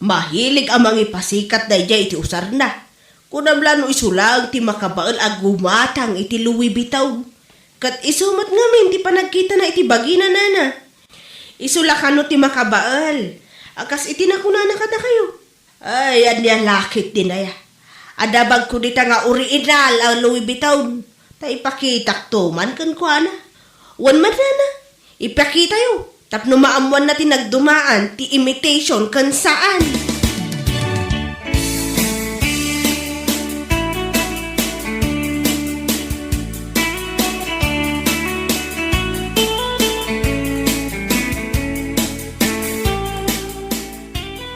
Mahilig a mangipasikat daydiay iti usarna. Kunam la no isu laeng ti makabael a gumatang iti Louis Vuitton. Ket isu met ngamin ti panagkitana iti bagina, nana. Isu la kano ti makabael a kas iti nakunana kadakayo. Ay, ania lakit din aya? Adda bagko dita nga original a Louis Vuitton. Ta ipakitakto man kenkuana. Wen met, nana, ipakitayo tapno maammoanna ti nagdumaan ti imitation ken saan.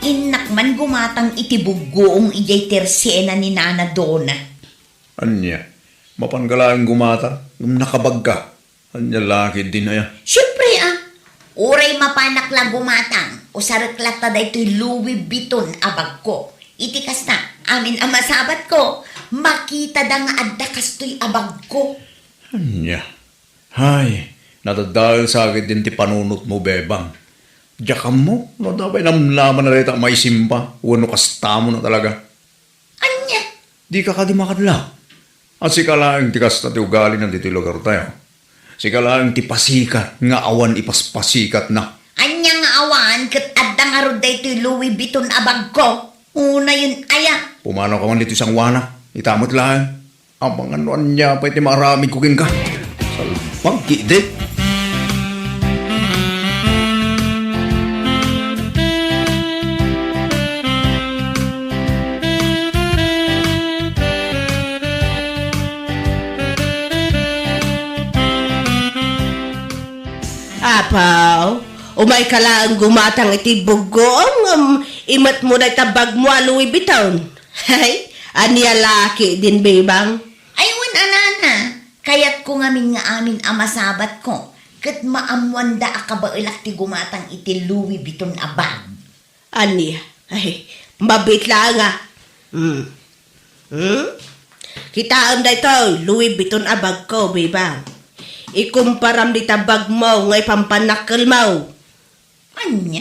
Innak man gumatang iti buggoong idiay tersiena ni Nana Dona. Ania? Mapanka laeng gumatang ngem nakabagka? Ania la ketdin aya? Siempre, a. Uray mapanak la gumatang, usarek latta daytoy Louis Vuitton a bagko. Iti kasta, amin a masabatko, makitada nga adda kastoy a bagko. Ania? Hay, nadadael sa ketdin ti panunotmo, Bebang. Diak ammo no adda pay namnama dayta a maisimba wenno kastamo na talaga. Ania? Dika kadi makadlaw. A sika laeng ti kasta ti ugalina ditoy lugartayo. Sika laeng ti pasikat nga awan ipaspasikatna. Ania nga awan ket adda ngarud daytoy Louis Vuitton a bagko? Unayen aya? Pumanawka man ditoy sangoanak. Ita met laeng. Amangan no ania pay ti maaramidko kenka. Salbag ketdi. Apo, umayka laeng gumatang iti buggoom, ngem imetmo dayta bagmo a Louis Vuitton. Hay, ania la ketdin, Bebang? Ay, wen a, nana, kayatko ngamin nga amin a masabatko, ket maammoanda a kabaelak ti gumatang iti Louis Vuitton a bag. Ania? Ay, mabiit laeng a. Hmm. Hmm? Kitaem daytoy, Louis Vuitton a bagko, Bebang. Ikumparam dita bagmo nga ipampannakkelmo. Ania?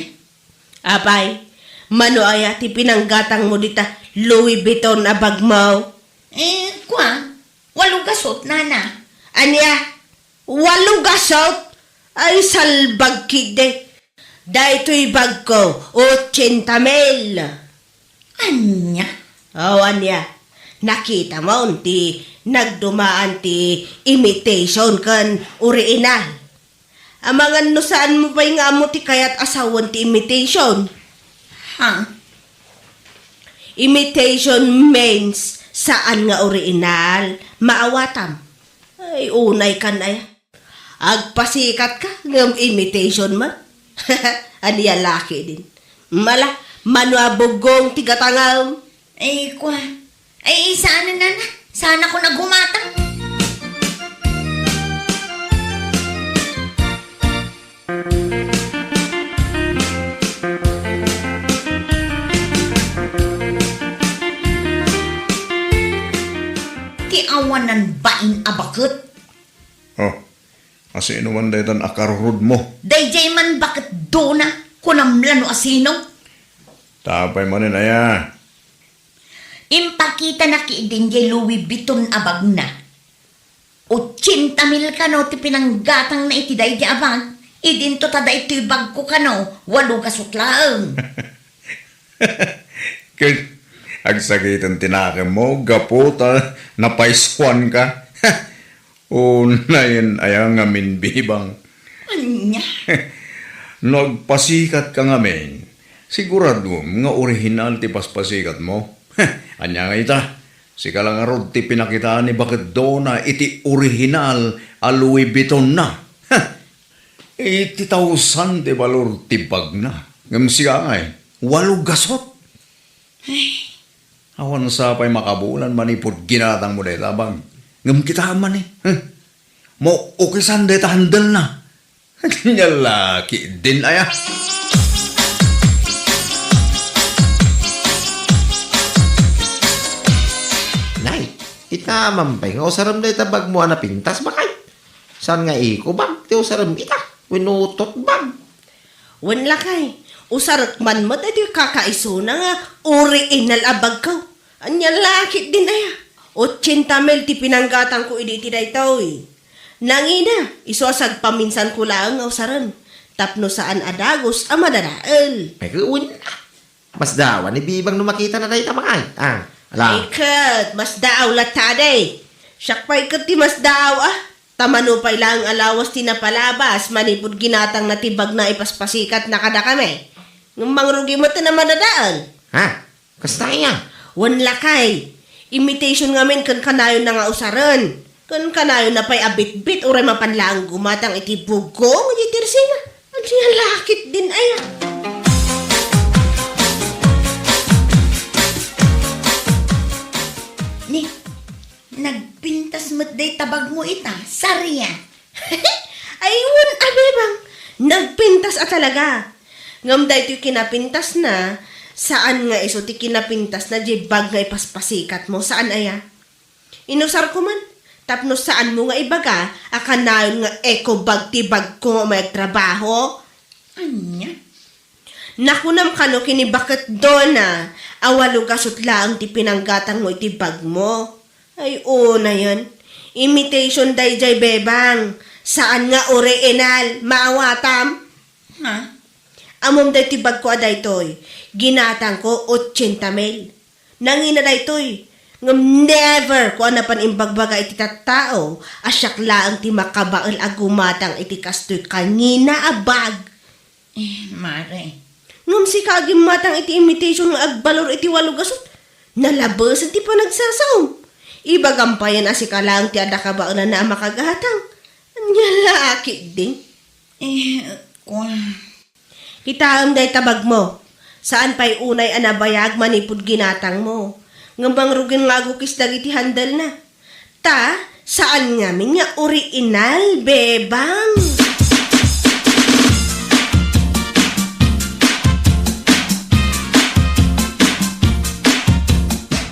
Apay, mano aya ti pinanggatangmo dita Louis Vuitton a bagmo? Eh, kua, walo gasut, nana. Ania? Walo gasut? Ay, salbag ketdi. Daytoy bagko, ochenta mil. Ania? O, ania? Nakitamon ti nagdumaan ti imitation ken original. Amangan no saanmo pay nga ammo ti kayat a sawen ti imitation. Ha? Imitation means saan nga original. Maawatam. Ay, unay kan aya. Agpasikatka, ngem imitation man. Ania la ketdin? Mala, mano a buggong ti gatangam? Ay, kua. Ay, saan na, nana? Saan ako nagumata? Ti awanan bain a baket. Oh, asino man daytan a karurudmo? Daydiay man baket dona, kunam la no asino. Tapay manen aya? Impakitana ketdin diay Louis Vuitton a bagna. Ochenta mil kano ti pinanggatangna iti daydi a bag. Idinto ta daytoy bagko kano, walo gasut laeng. Ket agsakiten ti nakemmo gapu ta napaiskuanka. Unayen aya ngamin, Bebang? Ania? No agpasikatka ngamin, siguraduem nga orihinal ti paspasikatmo. Ania nga ita? Sika la ngarud ti pinakitaan ni baket dona iti orihinal a Louis Vuittonna. Iti tawsan ti balor ti bagna. Ngem sika ngay, walo gasut. Ay, awan sa pay makabulan manipud ginatangmo dayta bag. Ngem kitaem man, eh. Huh? Maukisan dayta handle na. Ania la ketdin aya? Nay, ita man pay nga usarem dayta bagmo a napintas, bakay? Saan nga eco bag ti usarem ita? Wenno tote bag? Wen lakay, usarek man met iti kakaisuna nga original a bagko. Ania la ketdin aya? Ochenta mil ti pinanggatangko idi iti daytoy. Nangina, isu a sagpaminsanko laeng nga usaren, tapno saan a dagus a madadael. Ay, wen. Masdaaw ni Bebang no makitana dayta, bakay. Ah, ala. Ay ket, masdaaw latta, adi. Siak pay ket ti masdaaw, a. Ta mano pay laeng a lawas ti napalabas manipud ginatangna ti bagna ipaspasikatna kadakami. Ngem mangrugi met a madadael. Ha? Kasta aya? Wen lakay, imitation ngamin ken kanayonna nga usaren. Ken kanayonna pay a bitbit uray mapan laeng gumatang iti bugong iti tersina. Ania la ketdin aya? Ni, nagpintas met dayta bagmo ita, Saria. A talaga. Ngem daytoy kinapintasna, saan nga isu ti kinapintasna diay bag nga ipaspasikat mo, saan aya? Inusarko man, tapno saan mo nga ibaga a kanayon nga eco bag ti bagko nga umayag trabaho? Ania? Nakunam kano ken ni Baket Dona a walo gasut laeng ti pinanggatangmo iti bagmo. Ay, unayen. Imitation daydiay, bebang. Saan nga original. Maawatam? Ha? Ammom daytoy bagko a daytoy. Ginatangko ochenta mil. Nangina daytoy. Ngem never ko a napan imbagbaga iti tattao a siak laeng ti makabael a gumatang iti kastoy kangina a bag. Eh, mare. Ngem sika a gimmatang iti imitation nga agbalor iti walo gasut, nalabesen ti panagsasaom. Ibagam payen a sika laeng ti adda kabaelanna a makagatang. Ania la a ketdi? Eh, kua. Kitaem dayta bagmo. Saan pay unay a nabayag manipud ginatangmo. Ngem mangrugi nga agukis dagiti handle na. Ta, saan ngamin nga original, bebang.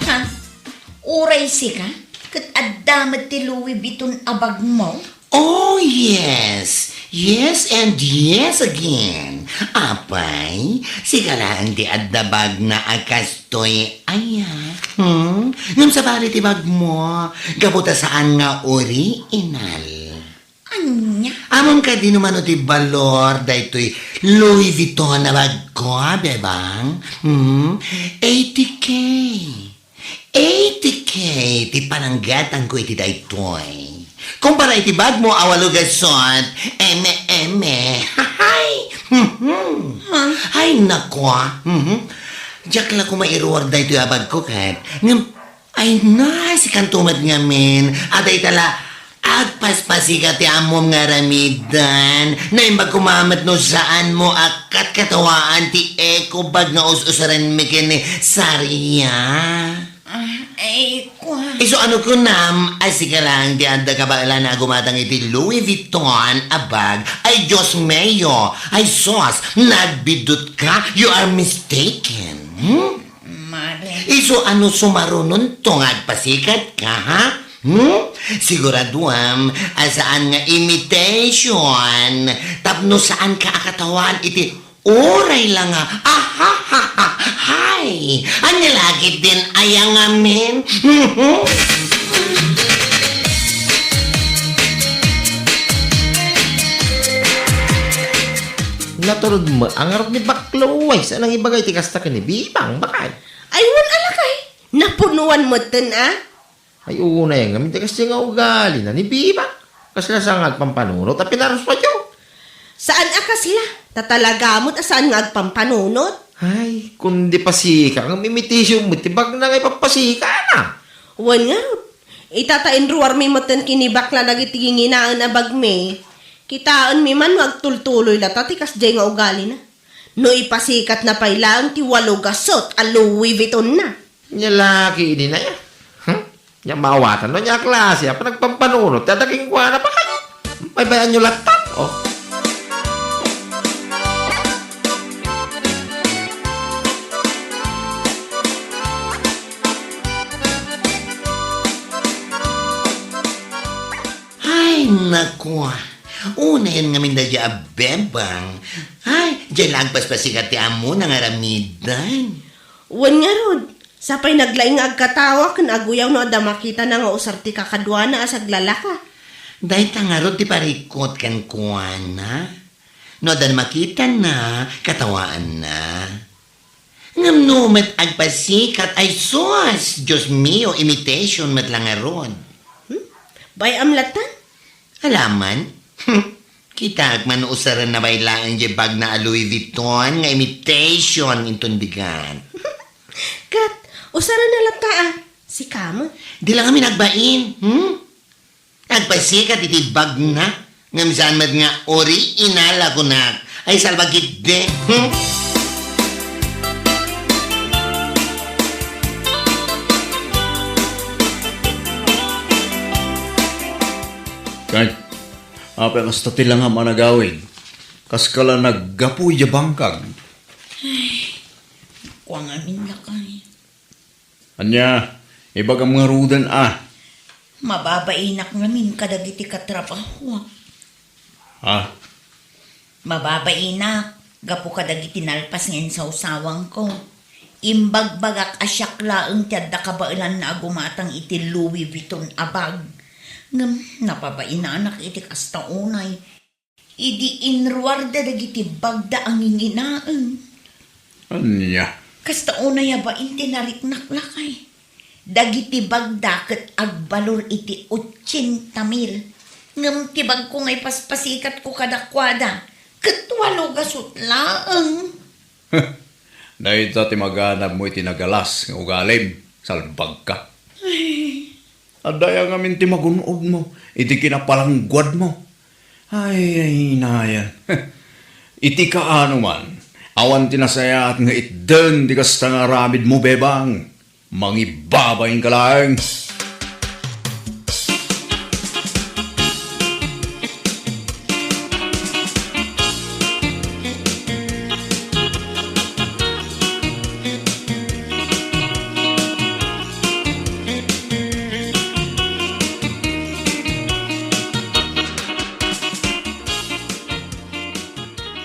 Ha? Uray sika? Ket adda met ti Louis Vuitton a bagmo? Oh, yes. Yes and yes again. Apay, sika laeng ti adda bagna a kastoy aya. Hmm? Ngem sabali ti bagmo, gapu ta saan nga original. Ania? Ammom kadi no mano ti balor daytoy Louis Vuitton a bagko, bebang? Hmm? Eighty K. Eighty K ti pananggatangko iti daytoy. Kumpara iti bagmo a walo gasut, eme, eme. Hahay! Mhm. Ha? Ay, naku, ah. Mhm. Diak la koma iruar daytoy a bagko ket. Ngem, ay, na, sikanto met ngamin. A dayta la, agpaspasikat ti ammom nga aramiden. Naimbag koma met no saanmo a katkatawaan ti eco bag nga us-usarenmi ken ni Saria. Ah, ay, kua. Isu ano kunam, ay sika lang ti adda kabaelan a gumatang iti Louis Vuitton a bag. Ay, Dios mio. Ay, sos, nagbidot ka. You are mistaken. Hmm? Mare. Isu ano sumarunonto nga agpasikat ka, ha? Hmm? Siguraduam a saan nga imitation tapno saan ka a katawaan iti uray la nga, ahahaha, hay! Ania la ketdin aya ngamin? Naturod met a ngarud ni Baklo, ay, saan nga ibaga iti kasta ken ni Bibang, bakay? Ay, wen a lakay, napunuan metten a. Ay, unay ngamin ti kasta nga ugalina ni Bibang. Kasla sa nga agpampanunot a pinaruspayo. Saan a kasla? Ta talaga met a saan nga agpampanunot? Ay, kundi pasika, ngem imitation met ti bagna nga ipapasikana. Wen ngarud, ita ta inruarmi metten ken ni Bakla dagiti ginginaen a bagmi. Kitaenmi man no agtultuloy lata ti kasdiay nga ugalina. No ipasikatna pay laeng ti walo gasut a Louis Vuitton na. Nia la ketdin aya. Hmm? Nia maawatan no ania a klase a panagpampanunot ti adda kenkuana, bakay? Baybayanyo latta. Oh. Ay, naku. Unayen ngamin daydiay a bebang. Ay, diay la agpaspasikat ti ammona nga aramiden. Wen ngarud, sapay naglaing nga agkatawa ken aguyaw no adda makitana nga usar ti kakaduana a saglalaka. Dayta ngarud ti parikut kenkuana. No addan makitana, katawaanna. Ngem no met agpasikat, ay sus, Dios mio, imitation met la ngarud. Hmm? Bay-am latta? Alaman? Kitaek man no usarenna pay laeng diay bagna a Louis Vuitton nga imitation inton bigat. Ket, usarenna latta a, sika met. Di la ngamin agbain, hmm? Agpasikat iti bagna, ngem saan met nga original a kunak. Ay, salbagitde, hmm? Kay, apay kasta ti langam a nagawid? Kaskala naggapu idiay bangkag. Ay, kua ngamin lakay. Ania, ibagam ngaruden a. Mababainak ngamin kadagiti katrabahoak. Ha? Mababainak, gapu kadagiti nalpas nga insawsawangko. Imbagbagak a siak laeng ti adda kabaelanna a gumatang iti Louis Vuitton a bag. Ngem napabainanak iti kasta unay. Idi inruarda dagiti bagda a nginginaen. Ania? Kasta unay a bain ti nariknak lakay. Dagiti bagda ket agbalor iti otsenta mil. Ngem ti bagko nga ipaspasikatko kadakuada, ket walo gasut laeng. Dayta ti maganabmo iti nagalas nga ugalim, salbagka. Ay. Adda aya ngamin ti magun-odmo iti kinapalangguadmo. Ay, ay, inayan. Iti kaano man, awan ti nasayaat nga itden ti kasta nga aramidmo, bebang. Mangibabainka laeng.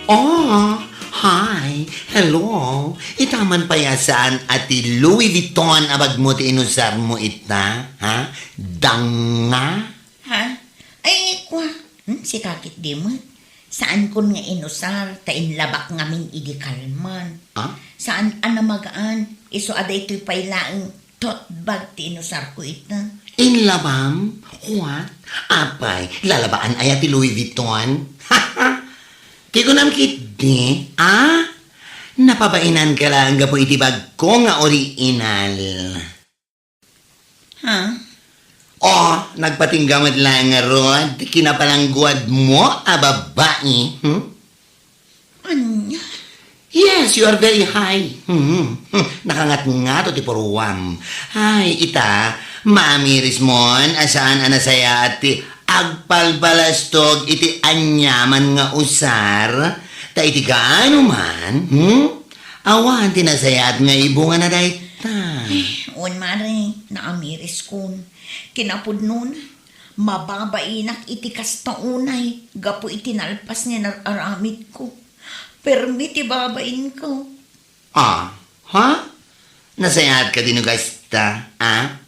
Oh, hi. Hello. Ita man pay a saan a ti Louis Vuitton a bagmo ti inusarmo ita, ha? Danga? Ha? Ay, kua. Hmm, sika ketdi met. Saankon nga inusar, ta inlabak ngamin idi kalman. Ah? Saan a namagaan, isu a daytoy pay laeng tote bag ti inusarko ita. Inlabam? What? Apay, lalabaan aya ti Louis Vuitton? Ti kunam ketdi, ah? Napabainanka laeng gapu iti bagko nga original. Ha? Oh, nagpatingga met laeng ngarud ti kinapalangguadmo a babai, hmm? Ania? Yes, you are very high. Hmm, hmm. Nakangatngato ti puruam. Ay, ita, maamirismon a saan a nasayaat ti agpalbalastog iti aniaman nga usar, ta iti kaano man, hmm? Awan ti nasayaat nga ibungana dayta. Eh, wen, mare, naamiriskon. Kinapudnona, mababainak iti kasta unay gapu iti nalpas nga inar-aramidko. Permi ti babainko. Ah, ha? Nasayaat kadi no kasta, ah?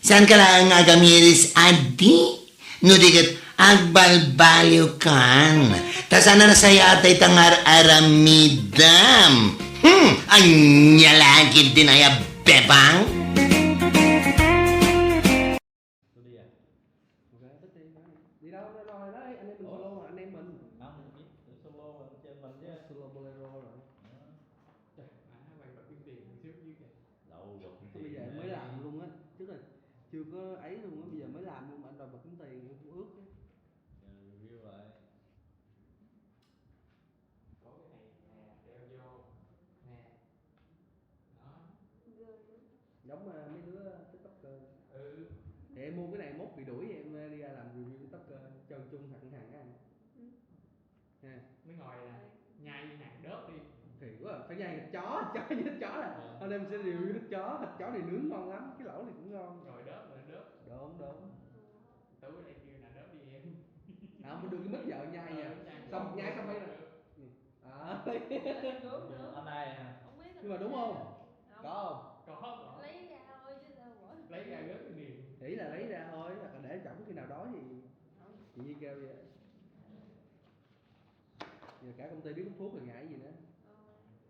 Saanka laeng nga agamiris, adi? No di ket agbalbaliwkan. Ta saan a nasayaat dayta nga ar-aramidem. Hmm, ania la ketdin aya, bebang? Đi đâu ra rồi đấy, anh em mình solo mà, anh em mình. Solo Bolero rồi. Trời, má mày bật tiếng Việt một xíu chứ kìa. Lâu rồi. Bây giờ mới làm luôn á, trước là chưa có ấy luôn á, bây giờ mới làm luôn mà anh đòi bật tính tiền, em cũng ước chứ. Giờ review lại. Có cái này nè, đeo vô nè. Đó. Giống, à, mấy đứa TikToker. Ừ. Thì em mua cái này mốt bị đuổi, em, à, đi, à, làm review TikToker, chân chung thẳng hàng á anh. Ừ. Ha. Mới ngồi là nhai nhai đớp đi. Thì quá à, phải nhai thịt chó, chó nhai thịt chó là. Ờ. Hôm nay mình sẽ review thịt chó, thịt chó này nướng ngon lắm, cái lẩu này cũng ngon. Ngồi đớp, ngồi đớp. Đúng, đúng. Tú ở đây kêu là đớp đi em. À, mình được cái mít vợ nhai nha. Ờ, nhai. Xong, đớp, nhai xong đớp, đây là đớp. À. Đúng, đúng. Hôm nay hả? Không biết. Nhưng mà đúng không? Không. Có không? Có, có. Lấy ra thôi chứ sao mà. Lấy ra gớt cái gì? Ý là lấy ra thôi, hoặc là để trống khi nào đó thì không. Chị Nhi kêu vậy. Giờ cả công ty biết hút thuốc rồi ngại gì nữa.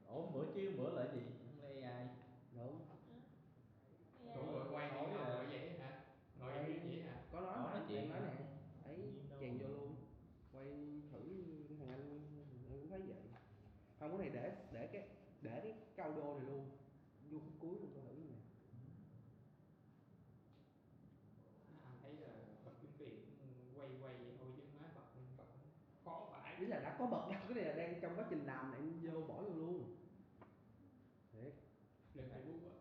Ờ. Ủa, bữa chứ, bữa là gì? Không lẽ A I? Đúng. Ủa, rồi quay thì không gọi vậy hả? Gọi quay như vậy hả? Có nói mà, nói chuyện đang nói hả? Nè. Ấy, chèn vô luôn. Quay thử thằng anh, anh cũng thấy vậy. Không, cái này để, để cái, để cái câu đô này luôn. Vô khúc cuối luôn, coi thử như này. Anh thấy là bật kiếm tiền quay quay vậy thôi chứ má bật bật khó vãi. Ý là đã có bật đâu, cái này là đang trong quá trình làm này, vô bỏ vô luôn. Thiệt. Lên Facebook á.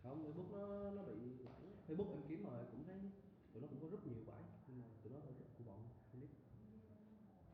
Không, Facebook nó, nó bị lỗi. Facebook em kiếm rồi cũng thấy tụi nó cũng có rất nhiều bãi, nhưng mà tụi nó hơi thích của bọn Philip.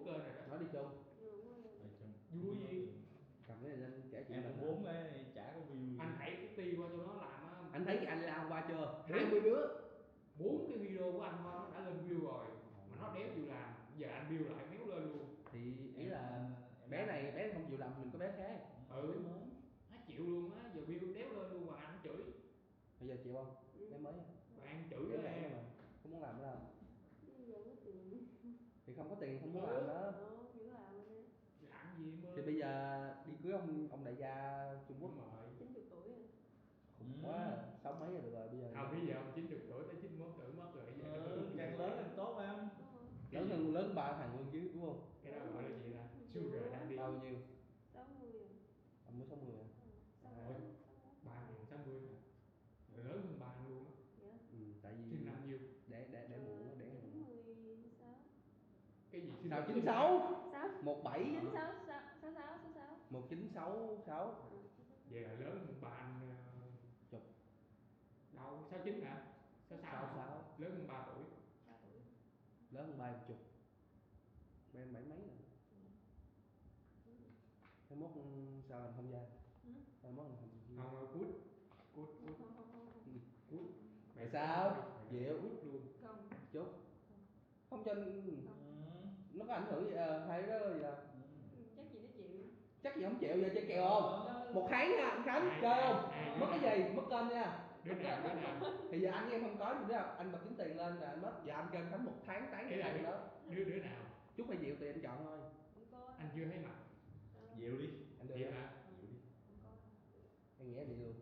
bốn kênh rồi đó. Nói đi chung. Vui. Vui. Cầm cái này lên kể chuyện. Em cũng bốn cái chả có view gì. Anh thấy cái Ti qua trong đó làm á. Anh thấy anh làm qua chưa? Hai mươi đứa. Bốn cái video của anh thôi nó đã lên view rồi. Mà nó đéo chịu làm. Giờ anh view lại méo lên luôn. Thì ý là bé này, bé này không chịu làm, mình có bé khác. Ừ. Nó chịu luôn á, giờ view đéo lên luôn mà anh chửi. Bây giờ chịu không? Bé mới. Mà anh chửi. Bé bé em. Mà không muốn làm nữa đâu. Bây giờ có tiền. Thì không có tiền không muốn làm nữa. Ờ, cứ làm đi. Làm gì mà. Thì bây giờ đi cưới ông ông đại gia Trung Quốc. Đúng rồi. Chín chục tuổi rồi. Khủng quá, sáu mấy rồi được rồi bây giờ. Không, bây giờ ông chín chục tuổi tới chín mốt tuổi mất rồi, bây giờ. Ừ, càng lớn càng tốt em. Đúng rồi. Lớn hơn, lớn ba thằng hơn chứ, đúng không? Cái đó gọi là gì ta? Sugar daddy. Bao nhiêu? Sáu mươi rồi. Ông mới sáu mươi à? Ừ, sáu mươi. Ủa, ba thằng sáu mươi hả? Rồi lớn hơn ba luôn á. Dạ. Ừ, tại vì sinh năm nhiêu? Để để để muộn, để muộn. Chín mươi sáu. Cái gì sinh năm? Sao chín sáu? Sáu. Một bảy. Chín sáu, sáu sáu, sáu sáu. Một chín sáu sáu. Ờ. Vậy là lớn hơn ba anh, ờ, chục. Đâu, sáu chín hả? Sáu sáu. Sáu sáu. Lớn hơn ba tuổi. Ba tuổi. Lớn hơn ba chục. Ba em bảy mấy rồi. Hai mốt sao anh không dai? Hai mốt anh không dai? Không, cút. Cút, cút. Không, không, không, không. Cút. Tại sao? Mày cút luôn. Chúc. Không cho anh. Không. Nó có ảnh hưởng gì? Ờ, hay đó vậy. Chắc gì nó chịu. Chắc gì không chịu, giờ chơi kèo không? Ờ. Một tháng nha, anh Khánh, chơi không? Ai, ai, ai, ai. Mất cái gì? Mất kênh nha. Đứa nào, đứa nào? Thì giờ anh với em không có gì nữa, anh bật tính tiền lên là anh mất. Giờ anh kêu anh Khánh một tháng tán cái này đó. Đứa, đứa nào? Chúc hay Diệu tùy anh chọn thôi. Không có. Anh chưa thấy mặt. Ờ. Diệu đi. Anh Diệu hả? Diệu đi. Không có. Em nghĩ là Diệu.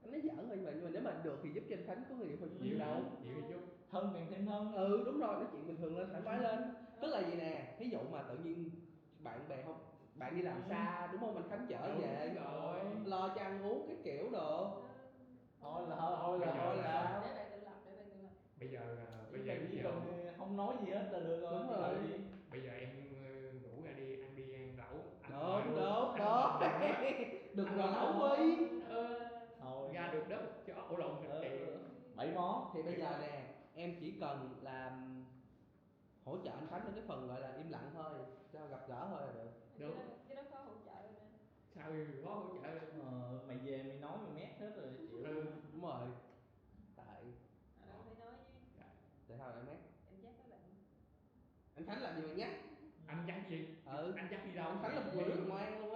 Anh nói giỡn thôi, nhưng mà, nhưng mà nếu mà được thì giúp cho anh Khánh có người yêu thôi chứ gì đâu. Diệu đi chút. Thân càng thêm thân. Ừ, đúng rồi, nói chuyện bình thường lên, thoải mái lên. Tức là gì nè, ví dụ mà tự nhiên bạn bè không, bạn đi làm xa, đúng không, anh Khánh chở về, đúng rồi, lo cho ăn uống cái kiểu đồ. Thôi là thôi là thôi là sao? Để bạn tự lập, để bạn tự lập. Bây giờ, à, bây giờ ví dụ không nói gì hết là được rồi. Đúng rồi. Bây giờ em, ờ, ngủ ra đi, ăn đi ăn lẩu, anh ngồi luôn. Đúng, đúng, đúng. Đừng ngồi lẩu đi. Ờ, thôi. Ra được đất cho ổ lộn. Ờ, bảy món. Thì bây giờ nè, em chỉ cần là hỗ trợ anh Khánh ở cái phần gọi là im lặng thôi, cho gặp gỡ thôi là được. Đúng. Cái đó, cái đó khó hỗ trợ nè. Sao khó hỗ trợ? Ờ, mày về mày nói mày mét hết rồi chịu. Ừ. Đúng rồi. Tại Ờ, phải nói chứ. Dạ. Tại sao lại mét? Em chắc các bạn. Anh Khánh làm gì mà nhắc? Anh chắc gì? Ừ. Anh chắc đi đâu? Anh Khánh là một người rất là ngoan luôn.